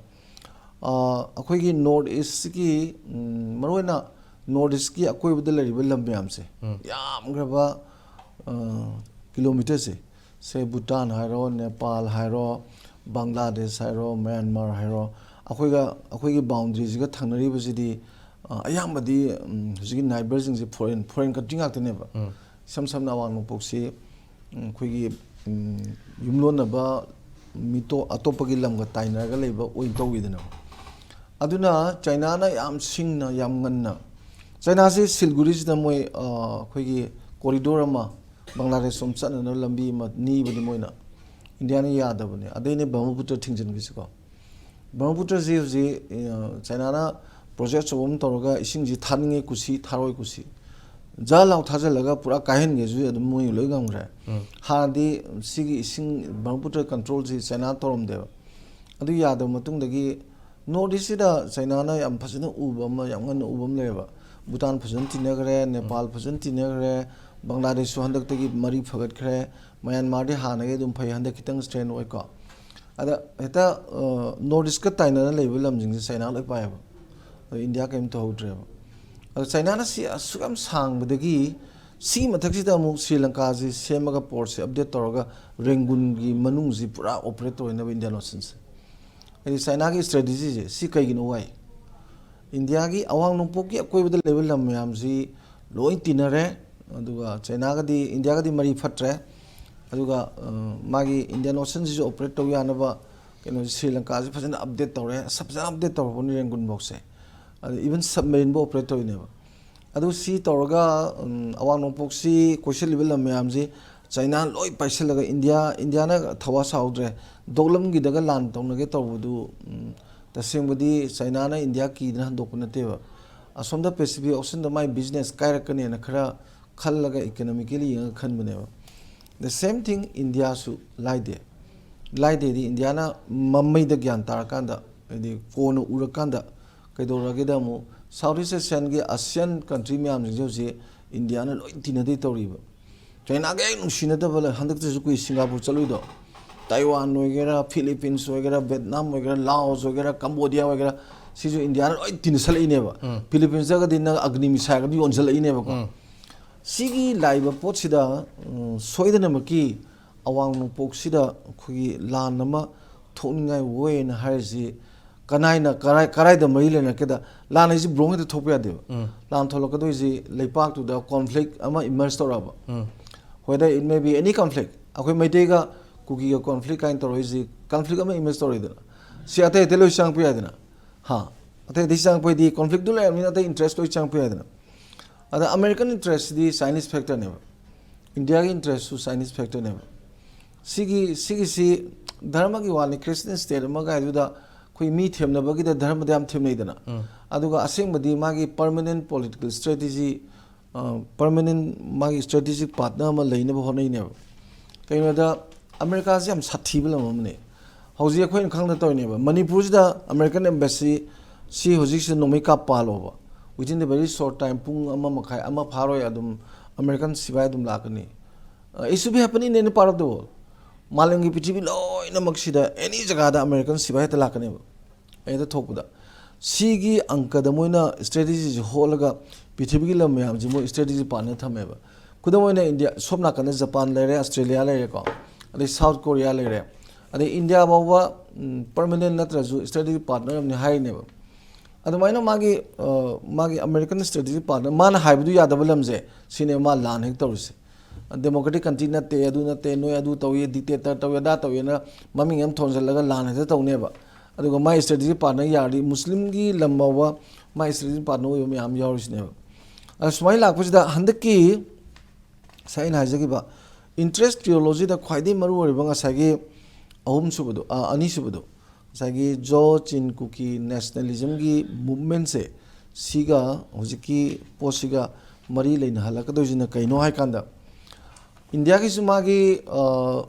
ꯑ, ꯑꯩꯈꯣꯏꯒꯤ North East ꯀꯤ, ꯎꯝ, ꯃꯔꯨꯑꯣꯏꯅ North East ꯀꯤ ꯑꯀꯣꯏꯕꯗ ꯂꯩꯔꯤꯕ ꯂꯝ ꯃꯌꯥꯝꯁꯦ, ꯌꯥꯝꯈ꯭ꯔꯕ, ꯑ, kilometer ꯁꯦ, ꯁꯦ ꯚꯨꯇꯥꯟ ꯍꯥꯏꯔꯣ, ꯅꯦꯄꯥꯜ ꯍꯥꯏꯔꯣ, ꯕꯪꯒ꯭ꯂꯥꯗꯦꯁ ꯍꯥꯏꯔꯣ, ꯃ꯭ꯌꯥꯟꯃꯥꯔ ꯍꯥꯏꯔꯣ, ꯑꯩꯈꯣꯏꯒ, ꯑꯩꯈꯣꯏꯒꯤ boundary ꯁꯤꯒ ꯊꯪꯅꯔꯤꯕꯁꯤꯗꯤ, ꯑ, ꯑꯌꯥꯝꯕꯗꯤ, ꯎꯝ, ꯍꯧꯖꯤꯛꯀꯤ neighbour ꯁꯤꯡꯁꯦ foreign, foreign country ꯉꯥꯛꯇꯅꯦꯕ꯫ ꯏꯁꯝ ꯁꯝꯅ ꯑꯋꯥꯡ ꯅꯣꯡꯄꯣꯛꯁꯤ, ꯎꯝ, ꯑꯩꯈꯣꯏꯒꯤ, ꯎꯝ, ꯌꯨꯝꯂꯣꯟꯅꯕ ꯃꯤꯇꯣ-, ꯑꯇꯣꯞꯄꯒꯤ ꯂꯝꯒ ꯇꯥꯏꯅꯔꯒ ꯂꯩꯕ ꯑꯣꯏꯅ ꯇꯧꯋꯤꯗꯅ꯫ ꯑꯗꯨꯅ ꯆꯥꯏꯅꯥꯅ ꯌꯥꯝ ꯁꯤꯡꯅ, ꯌꯥꯝ ꯉꯟꯅ, ꯆꯥꯏꯅꯥꯁꯤ ꯁꯤꯜꯒꯨꯔꯤꯁꯤꯗ ꯃꯣꯏ, ꯑ, ꯑꯩꯈꯣꯏꯒꯤ corridor ꯑꯃ, ꯕꯪꯒ꯭ꯂꯥꯗꯦꯁ ꯁꯣꯝ ꯆꯠꯅꯅꯕ ꯂꯝꯕꯤ ꯑꯃ ꯅꯤꯕꯅꯤ ꯃꯣꯏꯅ꯫ ꯏꯟꯗꯤꯌꯥꯅ ꯌꯥꯗꯕꯅꯦ꯫ ꯑꯗꯩꯅꯦ ꯕ꯭ꯔꯍꯃꯄꯨꯇ꯭ꯔ ꯊꯤꯡꯖꯤꯟꯈꯤꯁꯤꯀꯣ꯫ ꯕ꯭ꯔꯍꯃꯄꯨꯇ꯭ꯔꯁꯤ ꯍꯧꯖꯤꯛ, ꯑ, ꯆꯥꯏꯅꯥꯅ ꯄ꯭ꯔꯣꯖꯦꯛ ꯑꯆꯧꯕ ꯑꯃ ꯇꯧꯔꯒ ꯏꯁꯤꯡꯁꯤ ꯊꯥꯅꯤꯡꯉꯦ ꯀꯨꯁꯤ, ꯊꯥꯔꯣꯏ ꯀꯨꯁꯤ꯫ ꯖ ꯂꯥꯎ ꯊꯥꯖꯤꯜꯂꯒ ꯄꯨꯔꯥ ꯀꯥꯏꯍꯟꯒꯦꯁꯨ ꯑꯗꯨꯝ ꯃꯣꯏ ꯂꯣꯏ ꯉꯝꯈ꯭ꯔꯦ꯫ ꯎꯝ꯫ ꯍꯥꯟꯅꯗꯤ ꯁꯤꯒꯤ ꯏꯁꯤꯡ ꯕ꯭ꯔꯍꯃꯄꯨꯇ꯭ꯔ ꯀꯟꯇ꯭ꯔꯣꯜꯁꯤ ꯆꯥꯏꯅꯥ ꯇꯧꯔꯝꯗꯦꯕ꯫ ꯑꯗꯨ ꯌꯥꯗꯕ ꯃꯇꯨꯡꯗꯒꯤ ꯅꯣꯔꯠ ꯏꯁꯁꯤꯗ ꯆꯥꯏꯅꯥꯅ ꯌꯥꯝ ꯐꯖꯅ ꯎꯕ ꯑꯃ, ꯌꯥꯝ ꯉꯟꯅ ꯎꯕ ꯑꯃ ꯂꯩꯌꯦꯕ꯫ ꯚꯨꯇꯥꯟ ꯐꯖꯅ ꯇꯤꯟꯅꯈ꯭ꯔꯦ, ꯅꯦꯄꯥꯜ ꯐꯖꯅ ꯇꯤꯟꯅꯈ꯭ꯔꯦ, ꯕꯪꯒ꯭ꯂꯥꯗꯦꯁꯁꯨ ꯍꯟꯗꯛꯇꯒꯤ ꯃꯔꯤ ꯐꯒꯠꯈ꯭ꯔꯦ, ꯃꯌꯥꯟꯃꯥꯔꯗꯤ ꯍꯥꯟꯅꯒꯤ ꯑꯗꯨꯝ ꯐꯩ, ꯍꯟꯗꯛ ꯈꯤꯇꯪ ꯁ꯭ꯇ꯭ꯔꯦꯟ ꯑꯣꯏꯀꯣ꯫ ꯑꯗ ꯍꯦꯛꯇ, ꯑ, ꯅꯣꯔꯠ ꯏꯁꯀ ꯇꯥꯏꯅꯅ ꯂꯩꯕ ꯂꯝꯁꯤꯡꯁꯦ ꯆꯥꯏꯅꯥ ꯂꯣꯏ ꯄꯥꯏꯌꯦꯕ꯫ ꯑꯗꯣ ꯏꯟꯗꯤꯌꯥ ꯀꯔꯤꯝ ꯇꯧꯍꯧꯗ꯭ꯔꯦꯕ꯫ ꯑꯗꯣ ꯆꯥꯏꯅꯥꯅ ꯁꯤ ꯑꯁꯨꯛ ꯌꯥꯝ ꯁꯥꯡꯕꯗꯒꯤ ꯁꯤ ꯃꯊꯛꯁꯤꯗ ꯑꯃꯨꯛ ꯁ꯭ꯔꯤ ꯂꯪꯀꯥꯁꯤ ꯁꯦꯝꯃꯒ, ꯄꯣꯔꯠꯁꯦ ꯑꯞꯗꯦꯠ ꯇꯧꯔꯒ ꯔꯦꯡꯒꯨꯟꯒꯤ ꯃꯅꯨꯡꯁꯤ ꯄꯨꯔꯥ ꯑꯣꯄꯔꯦꯠ ꯇꯧꯅꯕ ꯏꯟꯗꯤꯌꯥꯟ ꯑꯣꯁꯟꯁꯦ꯫ ꯍꯥꯏꯗꯤ ꯆꯥꯏꯅꯥꯒꯤ ꯁ꯭ꯇ꯭ꯔꯦꯇꯦꯖꯤꯁꯦ ꯁꯤ ꯀꯩꯒꯤꯅꯣ ꯋꯥꯏ? ꯏꯟꯗꯤꯌꯥꯒꯤ ꯑꯋꯥꯡ ꯅꯣꯡꯄꯣꯛꯀꯤ ꯑꯀꯣꯏꯕꯗ ꯂꯩꯕ ꯂꯝ ꯃꯌꯥꯝꯁꯤ ꯂꯣꯏ ꯇꯤꯟꯅꯔꯦ, ꯑꯗꯨꯒ ꯆꯥꯏꯅꯥꯒꯗꯤ, ꯏꯟꯗꯤꯌꯥꯒꯗꯤ ꯃꯔꯤ ꯐꯠꯇ꯭ꯔꯦ, ꯑꯗꯨꯒ, ꯑ, ꯃꯥꯒꯤ ꯏꯟꯗꯤꯌꯥꯟ ꯑꯣꯁꯟꯁꯤꯁꯨ ꯑꯣꯄꯔꯦꯠ ꯇꯧ ꯌꯥꯅꯕ ꯀꯩꯅꯣꯁꯦ, ꯁ꯭ꯔꯤ ꯂꯪꯀꯥꯁꯦ ꯐꯖꯅ ꯑꯞꯗꯦꯠ ꯇꯧꯔꯦ, ꯁ-, ꯐꯖꯅ ꯑꯞꯗꯦꯠ ꯇꯧꯔꯕꯅꯤ ꯔꯦꯡꯒꯨꯟꯐꯧꯁꯦ꯫ ꯑꯗ ꯏꯚꯟ ꯁꯕꯃꯦꯔꯤꯟꯕꯨ ꯑꯣꯄꯔꯦꯠ ꯇꯧꯔꯤꯅꯦꯕ꯫ ꯑꯗꯨ ꯁꯤ ꯇꯧꯔꯒ, ꯎꯝ, ꯑꯋꯥꯡ ꯅꯣꯡꯄꯣꯛꯁꯤ ꯀꯣꯏꯁꯤꯜꯂꯤꯕ ꯂꯝ ꯃꯌꯥꯝꯁꯤ ꯆꯥꯏꯅꯥ ꯂꯣꯏ ꯄꯥꯏꯁꯤꯜꯂꯒ ꯏꯟꯗꯤꯌꯥ, ꯏꯟꯗꯤꯌꯥꯅ ꯊꯋꯥ ꯁꯥꯍꯧꯗ꯭ꯔꯦ꯫ ꯗꯣꯛꯂꯝꯒꯤꯗꯒ ꯂꯥꯟ ꯇꯧꯅꯒꯦ ꯇꯧꯕꯗꯨ, ꯎꯝ, ꯇꯁꯦꯡꯕꯗꯤ ꯆꯥꯏꯅꯥꯅ ꯏꯟꯗꯤꯌꯥ ꯀꯤꯗꯅ ꯍꯟꯗꯣꯛꯄ ꯅꯠꯇꯦꯕ꯫ ꯑꯁꯣꯝꯗ ꯄꯦꯁꯤꯐꯤꯛ ꯑꯣꯁꯟꯗ ꯃꯥꯏ ꯕꯤꯖꯤꯅꯦꯁ ꯀꯥꯏꯔꯛꯀꯅꯦꯅ ꯈꯔ ꯈꯜꯂꯒ, ꯏꯀꯣꯅꯣꯃꯤꯀꯦꯂꯤ ꯌꯦꯡꯉꯒ ꯈꯟꯕꯅꯦꯕ꯫ The same thing ꯏꯟꯗꯤꯌꯥꯁꯨ ꯂꯥꯏꯗꯦ꯫ ꯂꯥꯏꯗꯦꯗꯤ ꯏꯟꯗꯤꯌꯥꯅ ꯃꯃꯩꯗ ꯒ꯭ꯌꯥꯟ ꯇꯥꯔꯀꯥꯟꯗ, ꯍꯥꯏꯗꯤ ꯀꯣꯟꯅ ꯎꯔꯀꯥꯟꯗ ꯀꯩꯗꯧꯔꯒꯦꯗ ꯑꯃꯨꯛ South East Asianꯒꯤ, ꯑꯁꯤꯌꯥꯟ ꯀꯟꯇ꯭ꯔꯤ ꯃꯌꯥꯝꯁꯤꯡꯁꯦ ꯍꯧꯖꯤꯛ ꯏꯟꯗꯤꯌꯥꯅ ꯂꯣꯏ ꯇꯤꯟꯅꯗꯣꯏ ꯇꯧꯔꯤꯕ꯫ ꯆꯥꯏꯅꯥꯒ ꯍꯦꯛ ꯅꯨꯡꯁꯤꯅꯗꯕ ꯂꯩ-, ꯍꯟꯗꯛꯇꯁꯨ ꯑꯩꯈꯣꯏ ꯁꯤꯡꯒꯥꯄꯨꯔ ꯆꯠꯂꯨꯏꯗꯣ, ꯇꯥꯏꯋꯥꯟ ꯑꯣꯏꯒꯦꯔꯥ, ꯐꯤꯂꯤꯄꯤꯟꯁ ꯑꯣꯏꯒꯦꯔꯥ, ꯚꯦꯠꯅꯥꯝ ꯑꯣꯏꯒꯦꯔꯥ, ꯂꯥꯑꯣꯁ ꯑꯣꯏꯒꯦꯔꯥ, ꯀꯝꯕꯣꯗꯤꯌꯥ ꯑꯣꯏꯒꯦꯔꯥ, ꯁꯤꯁꯨ ꯏꯟꯗꯤꯌꯥꯅ ꯂꯣꯏ ꯇꯤꯟꯅꯁꯜꯂꯛꯏꯅꯦꯕ꯫ ꯎꯝ꯫ ꯐꯤꯂꯤꯄꯤꯟꯁꯇꯒꯗꯤ ꯅꯪ ꯑꯒꯅꯤ ꯃꯤꯁꯥꯏꯜꯒꯗꯤ ꯌꯣꯟꯁꯤꯜꯂꯛꯏꯅꯦꯕꯀꯣ꯫ ꯎꯝ꯫ ꯁꯤꯒꯤ ꯂꯥꯛꯏꯕ ꯄꯣꯠꯁꯤꯗ, ꯎꯝ, ꯁꯣꯏꯗꯅꯃꯛꯀꯤ ꯑꯋꯥꯡ ꯅꯣꯡꯄꯣꯛꯁꯤꯗ ꯑꯩꯈꯣꯏꯒꯤ ꯂꯥꯟ ꯑꯃ ꯊꯣꯛꯅꯤꯡꯉꯥꯏ ꯑꯣꯏꯅ ꯍꯥꯏꯔꯤꯁꯤ ꯀꯅꯥꯏꯅ ꯀꯔꯥꯏ-, ꯀꯔꯥꯏꯗ ꯃꯔꯤ ꯂꯩꯅꯔꯛꯀꯦꯗ? ꯂꯥꯟ ꯍꯥꯏꯁꯤ ꯕ꯭ꯔꯣꯡ ꯍꯦꯛꯇ ꯊꯣꯛꯄ ꯌꯥꯗꯦꯕ꯫ ꯎꯝ꯫ ꯂꯥꯟ ꯊꯣꯛꯂꯛꯀꯗꯣꯏꯁꯤ ꯂꯩꯄꯥꯛꯇꯨꯗ conflict ꯑꯃ emerge ꯇꯧꯔꯛꯑꯕ꯫ Um. Whether it may be any conflict, ꯑꯩꯈꯣꯏ ꯃꯩꯇꯩꯒ ꯀꯨꯀꯤꯒ conflict ꯀꯥꯏꯅ ꯇꯧꯔꯛꯏꯁꯤ conflict ꯑꯃ emerge ꯇꯧꯔꯛꯏꯗꯅ, ꯁꯤ ꯑꯇꯩ ꯑꯇꯩ ꯂꯣꯏ ꯆꯪꯉꯛꯄ ꯌꯥꯏꯗꯅ꯫ ꯍꯥ, ꯑꯇꯩ ꯑꯇꯩ ꯆꯪꯉꯛꯄꯩꯗꯤ conflictꯗꯨ ꯂꯩꯔꯕꯅꯤꯅ ꯑꯇꯩ interest ꯂꯣꯏ ꯆꯪꯉꯛꯄ ꯌꯥꯏꯗꯅ꯫ ꯑꯗ American interestꯁꯤꯗꯤ Chinese factorꯅꯦꯕ, ꯏꯟꯗꯤꯌꯥꯒꯤ interestꯁꯨ Chinese factorꯅꯦꯕ꯫ ꯁꯤꯒꯤ ꯁꯤꯒꯤꯁꯤ ꯙꯔꯃꯒꯤ ꯋꯥꯅꯤ꯫ Christian state ꯑꯃ ꯀꯥꯏꯗꯨꯗ ꯑꯩꯈꯣꯏ ꯃꯤ ꯊꯦꯝꯅꯕꯒꯤꯗ ꯙꯔꯃꯗ ꯌꯥꯝ ꯊꯦꯝꯅꯩꯗꯅ꯫ ꯑꯗꯨꯒ ꯑꯁꯦꯡꯕꯗꯤ ꯃꯥꯒꯤ permanent political strategy, permanent ꯃꯥꯒꯤ strategic partner ꯑꯃ ꯂꯩꯅꯕ ꯍꯣꯠꯅꯩꯅꯦꯕ꯫ ꯀꯩꯒꯤꯅꯣꯗ ꯑꯃꯦꯔꯤꯀꯥꯁꯤ ꯌꯥꯝ ꯁꯥꯊꯤꯕ ꯂꯝ ꯑꯃꯅꯤ꯫ ꯍꯧꯖꯤꯛ ꯑꯩꯈꯣꯏꯅ ꯈꯪꯗ ꯇꯧꯔꯤꯅꯦꯕ, ꯃꯅꯤꯄꯨꯔꯁꯤꯗ American embassy ꯁꯤ ꯍꯧꯖꯤꯛꯁꯤ ꯅꯣꯡꯃꯩ ꯀꯥꯞ ꯄꯥꯜꯂꯣꯕ, within the very short time, ꯄꯨꯡ ꯑꯃ ꯃꯈꯥꯏ, ꯑꯃ ꯐꯥꯔꯣꯏ, ꯑꯗꯨꯝ American ꯁꯤꯐꯥꯏ ꯑꯗꯨꯝ ꯂꯥꯛꯀꯅꯤ꯫ It should be happening in any part of the world. ꯃꯥꯂꯦꯝꯒꯤ ꯄ꯭ꯔꯤꯊꯤꯕꯤ ꯂꯣꯏꯅꯃꯛꯁꯤꯗ any ꯖꯒꯥꯗ American ꯁꯤꯐꯥꯏ ꯍꯦꯛꯇ ꯂꯥꯛꯀꯅꯦꯕ꯫ ꯍꯦꯛꯇ ꯊꯣꯛꯄꯗ ꯁꯤꯒꯤ ꯑꯪꯀꯗ ꯃꯣꯏꯅ strategy ꯁꯤ ꯍꯣꯠꯂꯒ ꯄ꯭ꯔꯤꯊꯤꯕꯤꯒꯤ ꯂꯝ ꯃꯌꯥꯝꯁꯤ ꯃꯣꯏ strategy partner ꯊꯝꯃꯦꯕ꯫ ꯈꯨꯗꯝ ꯑꯣꯏꯅ ꯏꯟꯗꯤꯌꯥ, ꯁꯣꯝ ꯅꯥꯀꯟꯗ ꯖꯄꯥꯟ ꯂꯩꯔꯦ, ꯑꯁꯇ꯭ꯔꯦꯂꯤꯌꯥ ꯂꯩꯔꯦꯀꯣ, ꯑꯗꯩ ꯁꯥꯎꯠ ꯀꯣꯔꯤꯌꯥ ꯂꯩꯔꯦ, ꯑꯗꯩ ꯏꯟꯗꯤꯌꯥ ꯐꯥꯎꯕ permanent ꯅꯠꯇ꯭ꯔꯁꯨ strategy partner ꯑꯃꯅꯤ ꯍꯥꯏꯔꯤꯅꯦꯕ꯫ ꯑꯗꯨꯃꯥꯏꯅ ꯃꯥꯒꯤ ꯃꯥꯒꯤ American strategy partner, ꯃꯥꯅ ꯍꯥꯏꯕꯗꯨ ꯌꯥꯗꯕ ꯂꯝꯁꯦ ꯁꯤꯅꯦ ꯃꯥ ꯂꯥꯟ ꯍꯦꯛ ꯇꯧꯔꯤꯁꯦ꯫ Democratic country ꯅꯠꯇꯦ, ꯑꯗꯨ ꯅꯠꯇꯦ, ꯅꯣꯏ ꯑꯗꯨ ꯇꯧꯏ, dictator ꯇꯧꯏ, ꯑꯗꯥ ꯇꯧꯏꯅ ꯃꯃꯤꯡ ꯑꯃ ꯊꯣꯟꯖꯜꯂꯒ ꯂꯥꯟ ꯍꯦꯛꯇ ꯇꯧꯅꯦꯕ꯫ ꯑꯗꯨꯒ ꯃꯥꯏ strategy partner ꯌꯥꯔꯗꯤ ꯃꯨꯁꯂꯤꯝꯒꯤ ꯂꯝ ꯐꯥꯎꯕ ꯃꯥꯏ strategy partner ꯑꯣꯏꯕ ꯃꯌꯥꯝ ꯌꯥꯎꯔꯤꯁꯤꯅꯦꯕ꯫ ꯑꯗ ꯁꯨꯃꯥꯏꯅ ꯂꯥꯛꯄꯁꯤꯗ ꯍꯟꯗꯛꯀꯤ ꯉꯁꯥꯏ ꯑꯩꯅ ꯍꯥꯏꯖꯈꯤꯕ interest trilogy ꯗ ꯈ꯭ꯋꯥꯏꯗꯒꯤ ꯃꯔꯨ ꯑꯣꯏꯔꯤꯕ ꯉꯁꯥꯏꯒꯤ ꯑꯍꯨꯝꯁꯨꯕꯗꯣ, ꯑ, ꯑꯅꯤꯁꯨꯕꯗꯣ, ꯉꯁꯥꯏꯒꯤ ꯖꯣ ꯆꯤꯟ ꯀꯨꯀꯤ nationalism ꯒꯤ movement ꯁꯦ, ꯁꯤꯒ ꯍꯧꯖꯤꯛꯀꯤ ꯄꯣꯠꯁꯤꯒ ꯃꯔꯤ ꯂꯩꯅꯍꯜꯂꯛꯀꯗꯣꯏꯁꯤꯅ ꯀꯩꯅꯣ ꯍꯥꯏꯀꯥꯟꯗ, ꯏꯟꯗꯤꯌꯥꯒꯤꯁꯨ ꯃꯥꯒꯤ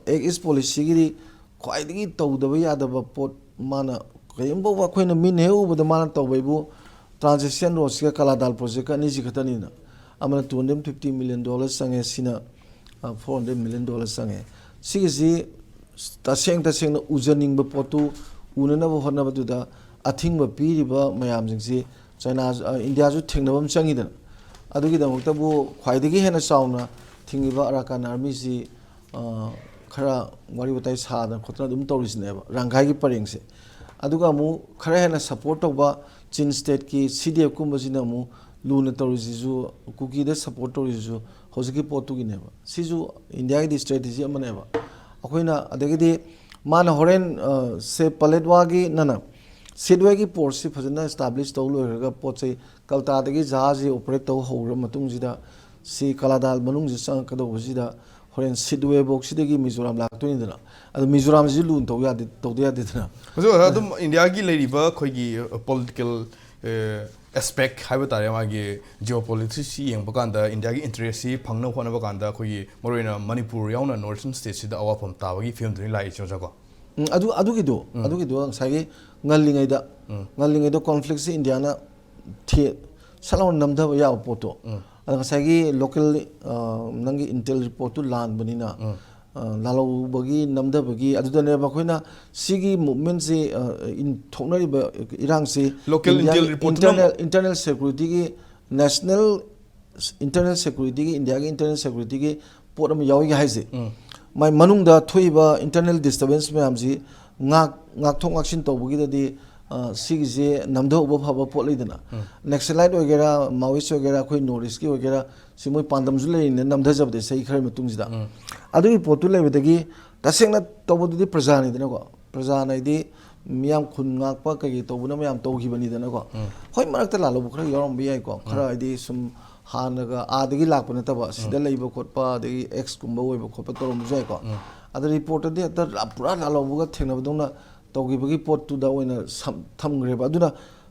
Act East policy ꯒꯤꯗꯤ ꯈ꯭ꯋꯥꯏꯗꯒꯤ ꯇꯧꯗꯕ ꯌꯥꯗꯕ ꯄꯣꯠ, ꯃꯥꯅ ꯀꯔꯤꯒꯨꯝꯕ ꯑꯩꯈꯣꯏꯅ ꯃꯤꯠꯅ ꯍꯦꯛ ꯎꯕꯗ ꯃꯥꯅ ꯇꯧꯕ ꯍꯥꯏꯕꯨ Trans Asian Road ꯁꯤꯒ ꯀꯂꯥꯗꯥꯜ project ꯀ ꯑꯅꯤꯁꯤ ꯈꯛꯇꯅꯤꯅ꯫ ꯑꯃꯅ two hundred fifty million dollars ꯆꯪꯉꯦ, ꯁꯤꯅ four hundred million dollars ꯆꯪꯉꯦ꯫ ꯁꯤꯒꯤꯁꯤ ꯇꯁꯦꯡ ꯇꯁꯦꯡꯅ ꯎꯖꯅꯤꯡꯕ ꯄꯣꯠꯇꯨ ꯎꯅꯅꯕ ꯍꯣꯠꯅꯕꯗꯨꯗ ꯑꯊꯤꯡꯕ ꯄꯤꯔꯤꯕ ꯃꯌꯥꯝꯁꯤꯡꯁꯤ ꯆꯥꯏꯅꯥ, ꯑ, ꯏꯟꯗꯤꯌꯥꯁꯨ ꯊꯦꯡꯅꯕ ꯑꯃ ꯆꯪꯉꯤꯗꯅ꯫ ꯑꯗꯨꯒꯤꯗꯃꯛꯇꯕꯨ ꯈ꯭ꯋꯥꯏꯗꯒꯤ ꯍꯦꯟꯅ ꯆꯥꯎꯅ ꯊꯤꯡꯉꯤꯕ ꯑꯔꯥꯀꯥꯟ ꯑꯥꯔꯃꯤꯁꯤ, ꯑ, ꯈꯔ ꯋꯥꯔꯤ ꯋꯥꯇꯥꯏ ꯁꯥꯗꯅ ꯈꯣꯠꯇꯅ ꯑꯗꯨꯝ ꯇꯧꯔꯤꯁꯤꯅꯦꯕ, ꯔꯪꯈꯥꯏꯒꯤ ꯄꯔꯦꯡꯁꯦ꯫ ꯑꯗꯨꯒ ꯑꯃꯨꯛ ꯈꯔ ꯍꯦꯟꯅ support ꯇꯧꯕ ꯆꯤꯟ state ꯀꯤ C D F ꯀꯨꯝꯕꯁꯤꯅ ꯑꯃꯨꯛ ꯂꯨꯅ ꯇꯧꯔꯤꯁꯤꯁꯨ ꯀꯨꯀꯤꯗ support ꯇꯧꯔꯤꯁꯤꯁꯨ ꯍꯧꯖꯤꯛꯀꯤ ꯄꯣꯠꯇꯨꯒꯤꯅꯦꯕ꯫ ꯁꯤꯁꯨ ꯏꯟꯗꯤꯌꯥꯒꯤꯗꯤ strategy ꯑꯃꯅꯦꯕ꯫ ꯑꯩꯈꯣꯏꯅ ꯑꯗꯒꯤꯗꯤ ꯃꯥꯅ ꯍꯣꯔꯦꯟ, ꯑ, ꯁꯦ ꯄꯂꯦꯠꯋꯥꯒꯤ, ꯅꯅ ꯁꯤꯗꯋꯦꯒꯤ port ꯁꯤ ꯐꯖꯅ establish ꯇꯧ ꯂꯣꯏꯈ꯭ꯔꯒ ꯄꯣꯠ ꯆꯩ ꯀꯜꯇꯥꯗꯒꯤ ꯖꯍꯥꯖꯁꯤ operate ꯇꯧ ꯍꯧꯔ ꯃꯇꯨꯡꯁꯤꯗ ꯁꯤ ꯀꯂꯥꯗꯥꯜ ꯃꯅꯨꯡꯁꯤ ꯆꯪꯉꯛꯀꯗꯧꯕꯁꯤꯗ ꯍꯣꯔꯦꯟ ꯁꯤꯠ ꯋꯦꯕꯣꯛꯁꯤꯗꯒꯤ ꯃꯤꯖꯣꯔꯥꯝ ꯂꯥꯛꯇꯣꯏꯅꯤꯗꯅ꯫ ꯑꯗꯨ ꯃꯤꯖꯣꯔꯥꯝꯁꯤꯁꯨ ꯂꯨꯅ ꯇꯧ ꯌꯥꯗꯦ, ꯇꯧꯗ ꯌꯥꯗꯦꯗꯅ꯫ ꯍꯧꯖꯤꯛ ꯑꯣꯖꯥ, ꯑꯗꯨꯝ ꯏꯟꯗꯤꯌꯥꯒꯤ ꯂꯩꯔꯤꯕ ꯑꯩꯈꯣꯏꯒꯤ ꯄꯣꯂꯤꯇꯤꯀꯦꯜ ꯑꯦꯁꯄꯦꯛ ꯍꯥꯏꯕ ꯇꯥꯔꯦ, ꯃꯥꯒꯤ ꯖꯤꯑꯣ ꯄꯣꯂꯤꯇꯤꯛꯁꯁꯤ ꯌꯦꯡꯕ ꯀꯥꯟꯗ, ꯏꯟꯗꯤꯌꯥꯒꯤ ꯏꯟꯇꯔꯦꯁꯁꯤ ꯐꯪꯅꯕ ꯍꯣꯠꯅꯕ ꯀꯥꯟꯗ, ꯑꯩꯈꯣꯏꯒꯤ ꯃꯔꯨꯑꯣꯏꯅ ꯃꯅꯤꯄꯨꯔ ꯌꯥꯎꯅ ꯅꯣꯔꯠ ꯏꯁꯇꯔꯟ ꯁ꯭ꯇꯦꯠꯁꯤꯗ ꯑꯋꯥꯐꯝ ꯇꯥꯕꯒꯤ ꯐꯤꯕꯝꯗꯨꯅꯤ ꯂꯥꯛꯏꯁꯦ, ꯑꯣꯖꯥꯀꯣ꯫ ꯎꯝ, ꯑꯗꯨ, ꯑꯗꯨꯒꯤꯗꯣ, ꯎꯝ꯫ ꯑꯗꯨꯒꯤꯗꯣ ꯉꯁꯥꯏꯒꯤ ꯉꯜꯂꯤꯉꯩꯗ, ꯎꯝ꯫ ꯉꯜꯂꯤꯉꯩꯗ ꯀꯣꯟꯐ꯭ꯂꯤꯛꯁꯦ ꯏꯟꯗꯤꯌꯥꯅ ꯊꯦ-, ꯁꯠ ꯂꯥꯎꯅ ꯅꯝꯊꯕ ꯌꯥꯕ ꯄꯣꯠꯇꯣ꯫ ꯎꯝ꯫ ꯑꯗ ꯉꯁꯥꯏꯒꯤ ꯂꯣꯀꯦꯜ, ꯑ, ꯅꯪꯒꯤ ꯏꯟꯇꯦꯜ ꯔꯤꯄꯣꯔꯠꯇꯨ ꯂꯥꯟꯕꯅꯤꯅ, ꯎꯝ꯫ ꯑ, ꯂꯥꯜꯍꯧꯕꯒꯤ ꯅꯝꯊꯕꯒꯤ, ꯑꯗꯨꯗꯅꯦꯕ ꯑꯩꯈꯣꯏꯅ ꯁꯤꯒꯤ ꯃꯨꯞꯃꯦꯟꯁꯦ, ꯑ, ꯏꯟ-, ꯊꯣꯛꯅꯔꯤꯕ ꯏꯔꯥꯡꯁꯤ ꯂꯣꯀꯦꯜ ꯏꯟꯇꯦꯜ ꯏꯟꯗꯤꯌꯥꯒꯤ ꯔꯤꯄꯣꯔꯠꯇꯨꯅ ꯏꯟꯇꯔꯅꯦꯜ, ꯏꯟꯇꯔꯅꯦꯜ ꯁꯦꯀ꯭ꯌꯨꯔꯤꯇꯤꯒꯤ, ꯅꯦꯁꯅꯦꯜ ꯏꯟꯇꯔꯅꯦꯜ ꯁꯦꯀ꯭ꯌꯨꯔꯤꯇꯤꯒꯤ, ꯏꯟꯗꯤꯌꯥꯒꯤ ꯏꯟꯇꯔꯅꯦꯜ ꯁꯦꯀ꯭ꯌꯨꯔꯤꯇꯤꯒꯤ ꯄꯣꯠ ꯑꯃ ꯌꯥꯎꯔꯤꯒꯦ ꯍꯥꯏꯁꯦ, ꯎꯝ꯫ ꯃꯥꯏ ꯃꯅꯨꯡꯗ ꯊꯣꯛꯏꯕ ꯏꯟꯇꯔꯅꯦꯜ ꯗꯤꯁꯇꯔꯕꯦꯟꯁ ꯃꯌꯥꯝꯁꯤ ꯉꯥꯛ-, ꯉꯥꯛꯊꯣꯛ ꯉꯥꯛꯁꯤꯟ ꯇꯧꯕꯒꯤꯗꯗꯤ, ꯑ, ꯁꯤꯒꯤꯁꯦ ꯅꯝꯊꯍꯧꯕ ꯐꯕ ꯄꯣꯠ ꯂꯩꯗꯅ꯫ ꯎꯝ꯫ ꯅꯦꯛꯁꯂꯥꯏꯠ ꯑꯣꯏꯒꯦꯔꯥ, ꯃꯥꯋꯤꯁ ꯑꯣꯏꯒꯦꯔꯥ, ꯑꯩꯈꯣꯏ ꯅꯣꯔꯠ ꯏꯁꯀꯤ ꯑꯣꯏꯒꯦꯔꯥ, ꯁꯤ ꯃꯣꯏ ꯄꯥꯟꯗꯝꯁꯨ ꯂꯩꯔꯤꯅꯦ ꯅꯝꯊꯖꯕꯗꯤ ꯆꯍꯤ ꯈꯔꯒꯤ ꯃꯇꯨꯡꯁꯤꯗ꯫ ꯎꯝ꯫ ꯑꯗꯨꯒꯤ ꯄꯣꯠꯇꯨ ꯂꯩꯕꯗꯒꯤ ꯇꯁꯦꯡꯅ ꯇꯧꯕꯗꯨꯗꯤ ꯄ꯭ꯔꯖꯥꯅꯤꯗꯅꯀꯣ꯫ ꯄ꯭ꯔꯖꯥꯅ ꯍꯥꯏꯗꯤ ꯃꯤꯌꯥꯝ ꯈꯨꯟ ꯉꯥꯛꯄ ꯀꯩꯀꯩ ꯇꯧꯕꯅ ꯃꯌꯥꯝ ꯇꯧꯈꯤꯕꯅꯤꯗꯅꯀꯣ꯫ ꯎꯝ꯫ ꯍꯣꯏ, ꯃꯔꯛꯇ ꯂꯥꯜꯍꯧꯕ ꯈꯔ ꯌꯥꯎꯔꯝꯕ ꯌꯥꯏꯀꯣ꯫ ꯈꯔ ꯍꯥꯏꯗꯤ ꯁꯨꯝ ꯍꯥꯟꯅꯒ ꯑꯥꯗꯒꯤ ꯂꯥꯛꯄ ꯅꯠꯇꯕ, ꯁꯤꯗ ꯂꯩꯕ ꯈꯣꯠꯄ, ꯑꯗꯒꯤ ꯑꯦꯛꯁꯀꯨꯝꯕ ꯑꯣꯏꯕ ꯈꯣꯠꯄ ꯇꯧꯔꯝꯕꯁꯨ ꯌꯥꯏꯀꯣ꯫ ꯎꯝ꯫ ꯑꯗ ꯔꯤꯄꯣꯔꯠꯇꯗꯤ ꯍꯦꯛꯇ ꯂꯥ-, ꯄꯨꯔꯥ ꯂꯥꯜꯍꯧꯕꯒ ꯊꯦꯡꯅꯕꯗꯧꯅ ꯇꯧꯈꯤꯕꯒꯤ ꯄꯣꯠꯇꯨꯗ ꯑꯣꯏꯅ ꯁꯝ-, ꯊꯝꯈ꯭ꯔꯦꯕ꯫ ꯑꯗꯨꯅ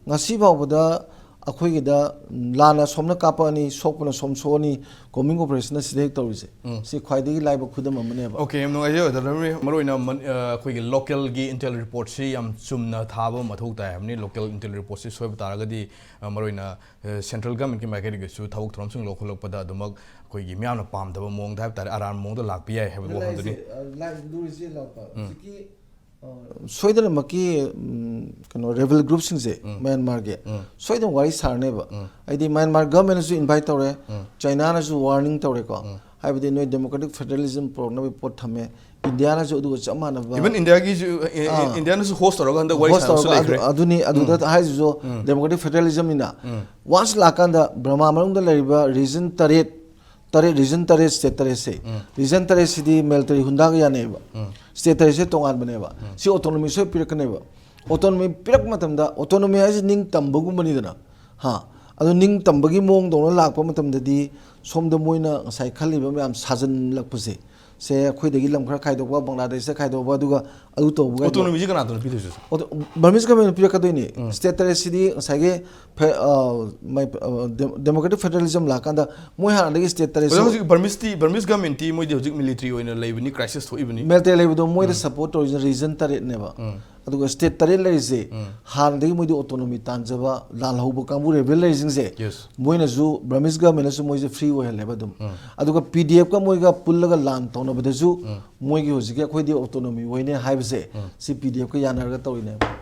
ꯉꯁꯤ ꯐꯥꯎꯕꯗ ꯑꯩꯈꯣꯏꯒꯤꯗ ꯂꯥꯟꯅ ꯁꯣꯝꯅ ꯀꯥꯞꯄꯛꯑꯅꯤ, ꯁꯣꯛꯄꯅ ꯁꯣꯝ ꯁꯣꯛꯑꯅꯤ, ꯀꯣꯝꯕꯤꯡ ꯑꯣꯄꯔꯦꯁꯟꯅ ꯁꯤꯗ ꯍꯦꯛ ꯇꯧꯔꯤꯁꯦ꯫ ꯎꯝ꯫ ꯁꯤ ꯈ꯭ꯋꯥꯏꯗꯒꯤ ꯂꯥꯏꯕ ꯈꯨꯗꯝ ꯑꯃꯅꯦꯕ꯫ ꯑꯣꯀꯦ, ꯌꯥꯝ ꯅꯨꯡꯉꯥꯏꯖꯩ, ꯑꯣꯖꯥ ꯔꯕꯤꯟ꯫ ꯃꯔꯨꯑꯣꯏꯅ ꯃꯟ-, ꯑ, ꯑꯩꯈꯣꯏꯒꯤ ꯂꯣꯀꯦꯜꯒꯤ ꯏꯟꯇꯦꯜ ꯔꯤꯄꯣꯔꯠꯁꯤ ꯌꯥꯝ ꯆꯨꯝꯅ ꯊꯥꯕ ꯃꯊꯧ ꯇꯥꯏ ꯍꯥꯏꯕꯅꯤ꯫ ꯂꯣꯀꯦꯜ ꯏꯟꯇꯦꯜ ꯔꯤꯄꯣꯔꯠꯁꯤ ꯁꯣꯏꯕ ꯇꯥꯔꯒꯗꯤ, ꯑ, ꯃꯔꯨꯑꯣꯏꯅ, ꯑ, ꯁꯦꯟꯇ꯭ꯔꯦꯜ ꯒꯚꯔꯟꯃꯦꯟꯠꯀꯤ ꯃꯥꯏꯀꯩꯗꯒꯤꯁꯨ ꯊꯕꯛ ꯊꯧꯔꯝꯁꯤꯡ ꯂꯧꯈꯠꯂꯛꯄꯗ ꯑꯗꯨꯃꯛ ꯑꯩꯈꯣꯏꯒꯤ ꯃꯤꯌꯥꯝꯅ ꯄꯥꯝꯗꯕ ꯃꯑꯣꯡꯗ ꯍꯥꯏꯕ ꯇꯥꯔꯦ, ꯑꯔꯥꯟꯕ ꯃꯑꯣꯡꯗ ꯂꯥꯛꯄ ꯌꯥꯏ ꯍꯥꯏꯕ ꯋꯥꯐꯝꯗꯨꯅꯤ꯫ ꯂꯥꯏꯁꯦ, ꯑ, ꯂꯥꯏ ꯂꯨꯔꯤꯁꯦ ꯂꯥꯛꯄ꯫ ꯎꯝ꯫ ꯍꯧꯖꯤꯛꯀꯤ, ꯑ, ꯁꯣꯏꯗꯅꯃꯛꯀꯤ, ꯎꯝ, ꯀꯩꯅꯣ, ꯔꯦꯕꯦꯜ ꯒ꯭ꯔꯨꯞꯁꯤꯡꯁꯦ, ꯎꯝ꯫ ꯃ꯭ꯌꯥꯟꯃꯥꯔꯒꯤ, ꯎꯝ꯫ ꯁꯣꯏꯗꯅ ꯋꯥꯔꯤ ꯁꯥꯔꯅꯦꯕ꯫ ꯎꯝ꯫ ꯍꯥꯏꯗꯤ ꯃ꯭ꯌꯥꯟꯃꯥꯔ ꯒꯚꯔꯟꯃꯦꯟꯠꯅꯁꯨ ꯏꯟꯚꯥꯏꯠ ꯇꯧꯔꯦ, ꯎꯝ꯫ ꯆꯥꯏꯅꯥꯅꯁꯨ ꯋꯥꯔꯅꯤꯡ ꯇꯧꯔꯦꯀꯣ꯫ ꯎꯝ꯫ ꯍꯥꯏꯕꯗꯤ ꯅꯣꯏ ꯗꯦꯃꯣꯀ꯭ꯔꯦꯇꯤꯛ ꯐꯦꯗꯔꯦꯂꯤꯖꯝ ꯄꯨꯔꯛꯅꯕꯒꯤ ꯄꯣꯠ ꯊꯝꯃꯦ꯫ ꯏꯟꯗꯤꯌꯥꯅꯁꯨ ꯑꯗꯨꯒ ꯆꯞ ꯃꯥꯟꯅꯕ, ꯏꯚꯟ ꯏꯟꯗꯤꯌꯥꯒꯤꯁꯨ, ꯏ-, ꯏ-, ꯑꯥ꯫ ꯏꯟꯗꯤꯌꯥꯅꯁꯨ ꯍꯣꯁ ꯇꯧꯔꯒ ꯍꯟꯗꯛ ꯋꯥꯔꯤ ꯍꯣꯁ ꯁꯥꯟꯅꯕꯁꯨ ꯇꯧꯔꯒ ꯑꯗꯨ-, ꯂꯩꯈ꯭ꯔꯦ꯫ ꯑꯗꯨꯅꯤ, ꯑꯗꯨꯗ ꯎꯝ꯫ ꯍꯥꯏꯁꯤꯁꯨ ꯎꯝ꯫ ꯗꯦꯃꯣꯀ꯭ꯔꯦꯇꯤꯛ ꯐꯦꯗꯔꯦꯂꯤꯖꯝꯅꯤꯅ꯫ ꯎꯝ꯫ ꯋꯥꯟꯁ ꯂꯥꯛꯀꯥꯟꯗ ꯕꯔꯃꯥ ꯃꯅꯨꯡꯗ ꯂꯩꯔꯤꯕ ꯔꯤꯖꯟ ꯇꯔꯦꯠ, ꯇꯔꯦꯠ, ꯔꯤꯖꯟ ꯇꯔꯦꯠ, ꯁ꯭ꯇꯦꯠ ꯇꯔꯦꯠꯁꯦ, ꯎꯝ꯫ ꯔꯤꯖꯟ ꯇꯔꯦꯠꯁꯤꯗꯤ ꯃꯤꯂꯤꯇꯔꯤ ꯍꯨꯟꯗꯥꯒ ꯌꯥꯅꯩꯑꯕ꯫ ꯎꯝ꯫ ꯁ꯭ꯇꯦꯠ ꯇꯔꯦꯠꯁꯦ ꯇꯣꯉꯥꯟꯕꯅꯦꯕ꯫ ꯎꯝ꯫ ꯁꯤ ꯑꯣꯇꯣꯅꯣꯃꯤ ꯁꯣꯏ ꯄꯤꯔꯛꯀꯅꯦꯕ꯫ ꯑꯣꯇꯣꯅꯣꯃꯤ ꯄꯤꯔꯛꯄ ꯃꯇꯝꯗ, ꯑꯣꯇꯣꯅꯣꯃꯤ ꯍꯥꯏꯁꯤ ꯅꯤꯡ ꯇꯝꯕꯒꯨꯝꯕꯅꯤꯗꯅ꯫ ꯍꯥ, ꯑꯗꯣ ꯅꯤꯡꯇꯝꯕꯒꯤ ꯃꯑꯣꯡꯗꯧꯅ ꯂꯥꯛꯄ ꯃꯇꯝꯗꯗꯤ ꯁꯣꯝꯗ ꯃꯣꯏꯅ ꯉꯁꯥꯏ ꯈꯜꯂꯤꯕ ꯃꯌꯥꯝ ꯁꯥꯖꯤꯜꯂꯛꯄꯁꯦ, ꯁꯦ ꯑꯩꯈꯣꯏꯗꯒꯤ ꯂꯝ ꯈꯔ ꯈꯥꯏꯗꯣꯛꯄ, ꯕꯪꯒ꯭ꯂꯥꯗꯦꯁꯇ ꯈꯥꯏꯗꯣꯛꯄ, ꯑꯗꯨꯒ ꯑꯗꯨ ꯇꯧꯕꯒ ꯑꯣꯇꯣꯅꯣꯃꯤꯁꯤ ꯀꯅꯥꯗꯅ ꯄꯤꯗꯣꯏꯁꯦ? ꯕꯔꯃꯤꯁ ꯒꯃꯦꯟꯅ ꯄꯤꯔꯛꯀꯗꯣꯏꯅꯤ꯫ ꯁ꯭ꯇꯦꯠ ꯇꯔꯦꯠꯁꯤꯗꯤ ꯉꯁꯥꯏꯒꯤ ꯗꯦꯃꯣꯀ꯭ꯔꯦꯇꯤꯛ ꯐꯦꯗꯔꯦꯂꯤꯖꯝ ꯂꯥꯛꯀꯥꯟꯗ ꯃꯣꯏ ꯍꯥꯟꯅꯗꯒꯤ ꯁ꯭ꯇꯦꯠ ꯇꯔꯦꯠꯁꯤ ꯑꯣꯖꯥ, ꯍꯧꯖꯤꯛ ꯕꯔꯃꯤꯁꯇꯤ, ꯕꯔꯃꯤꯁ ꯒꯃꯦꯟꯇꯤ ꯃꯣꯏꯗꯤ ꯍꯧꯖꯤꯛ ꯃꯤꯂꯤꯇꯔꯤ ꯑꯣꯏꯅ ꯂꯩꯕꯅꯤ, ꯀ꯭ꯔꯥꯏꯁꯤꯁ ꯊꯣꯛꯏꯕꯅꯤ꯫ ꯃꯤꯂꯤꯇꯔꯤ ꯂꯩꯕꯗꯣ ꯃꯣꯏꯗ ꯁꯄꯣꯔꯠ ꯇꯧꯔꯤꯁꯤꯅ ꯔꯤꯖꯟ ꯇꯔꯦꯠꯅꯦꯕ꯫ ꯑꯗꯨꯒ ꯁ꯭ꯇꯦꯠ ꯇꯔꯦꯠ ꯂꯩꯔꯤꯁꯦ ꯍꯥꯟꯅꯗꯒꯤ ꯃꯣꯏꯗꯤ ꯑꯣꯇꯣꯅꯣꯃꯤ ꯇꯥꯟꯖꯕ, ꯂꯥꯜꯍꯧꯕ ꯀꯥꯡꯕꯨ ꯔꯦꯕꯦꯜ ꯂꯩꯔꯤꯁꯤꯡꯁꯦ, ꯌꯦꯁ꯫ ꯃꯣꯏꯅꯁꯨ ꯕꯔꯃꯤꯁ ꯒꯃꯦꯟꯅꯁꯨ ꯃꯣꯏꯁꯦ ꯐ꯭ꯔꯤ ꯑꯣꯏꯍꯜꯂꯦꯕ ꯑꯗꯨꯝ꯫ ꯑꯗꯨꯒ ꯄꯤ ꯗꯤ ꯑꯦꯐꯀ ꯃꯣꯏꯒ ꯄꯨꯜꯂꯒ ꯂꯥꯟ ꯇꯧꯅꯕꯗꯁꯨ ꯃꯣꯏꯒꯤ ꯍꯧꯖꯤꯛꯀꯤ ꯑꯩꯈꯣꯏꯗꯤ ꯑꯣꯇꯣꯅꯣꯃꯤ ꯑꯣꯏꯅꯦ ꯍꯥꯏꯕꯁꯦ ꯁꯤ ꯄꯤ ꯗꯤ ꯑꯦꯐꯀ ꯌꯥꯅꯔꯒ ꯇꯧꯔꯤꯅꯦꯕ꯫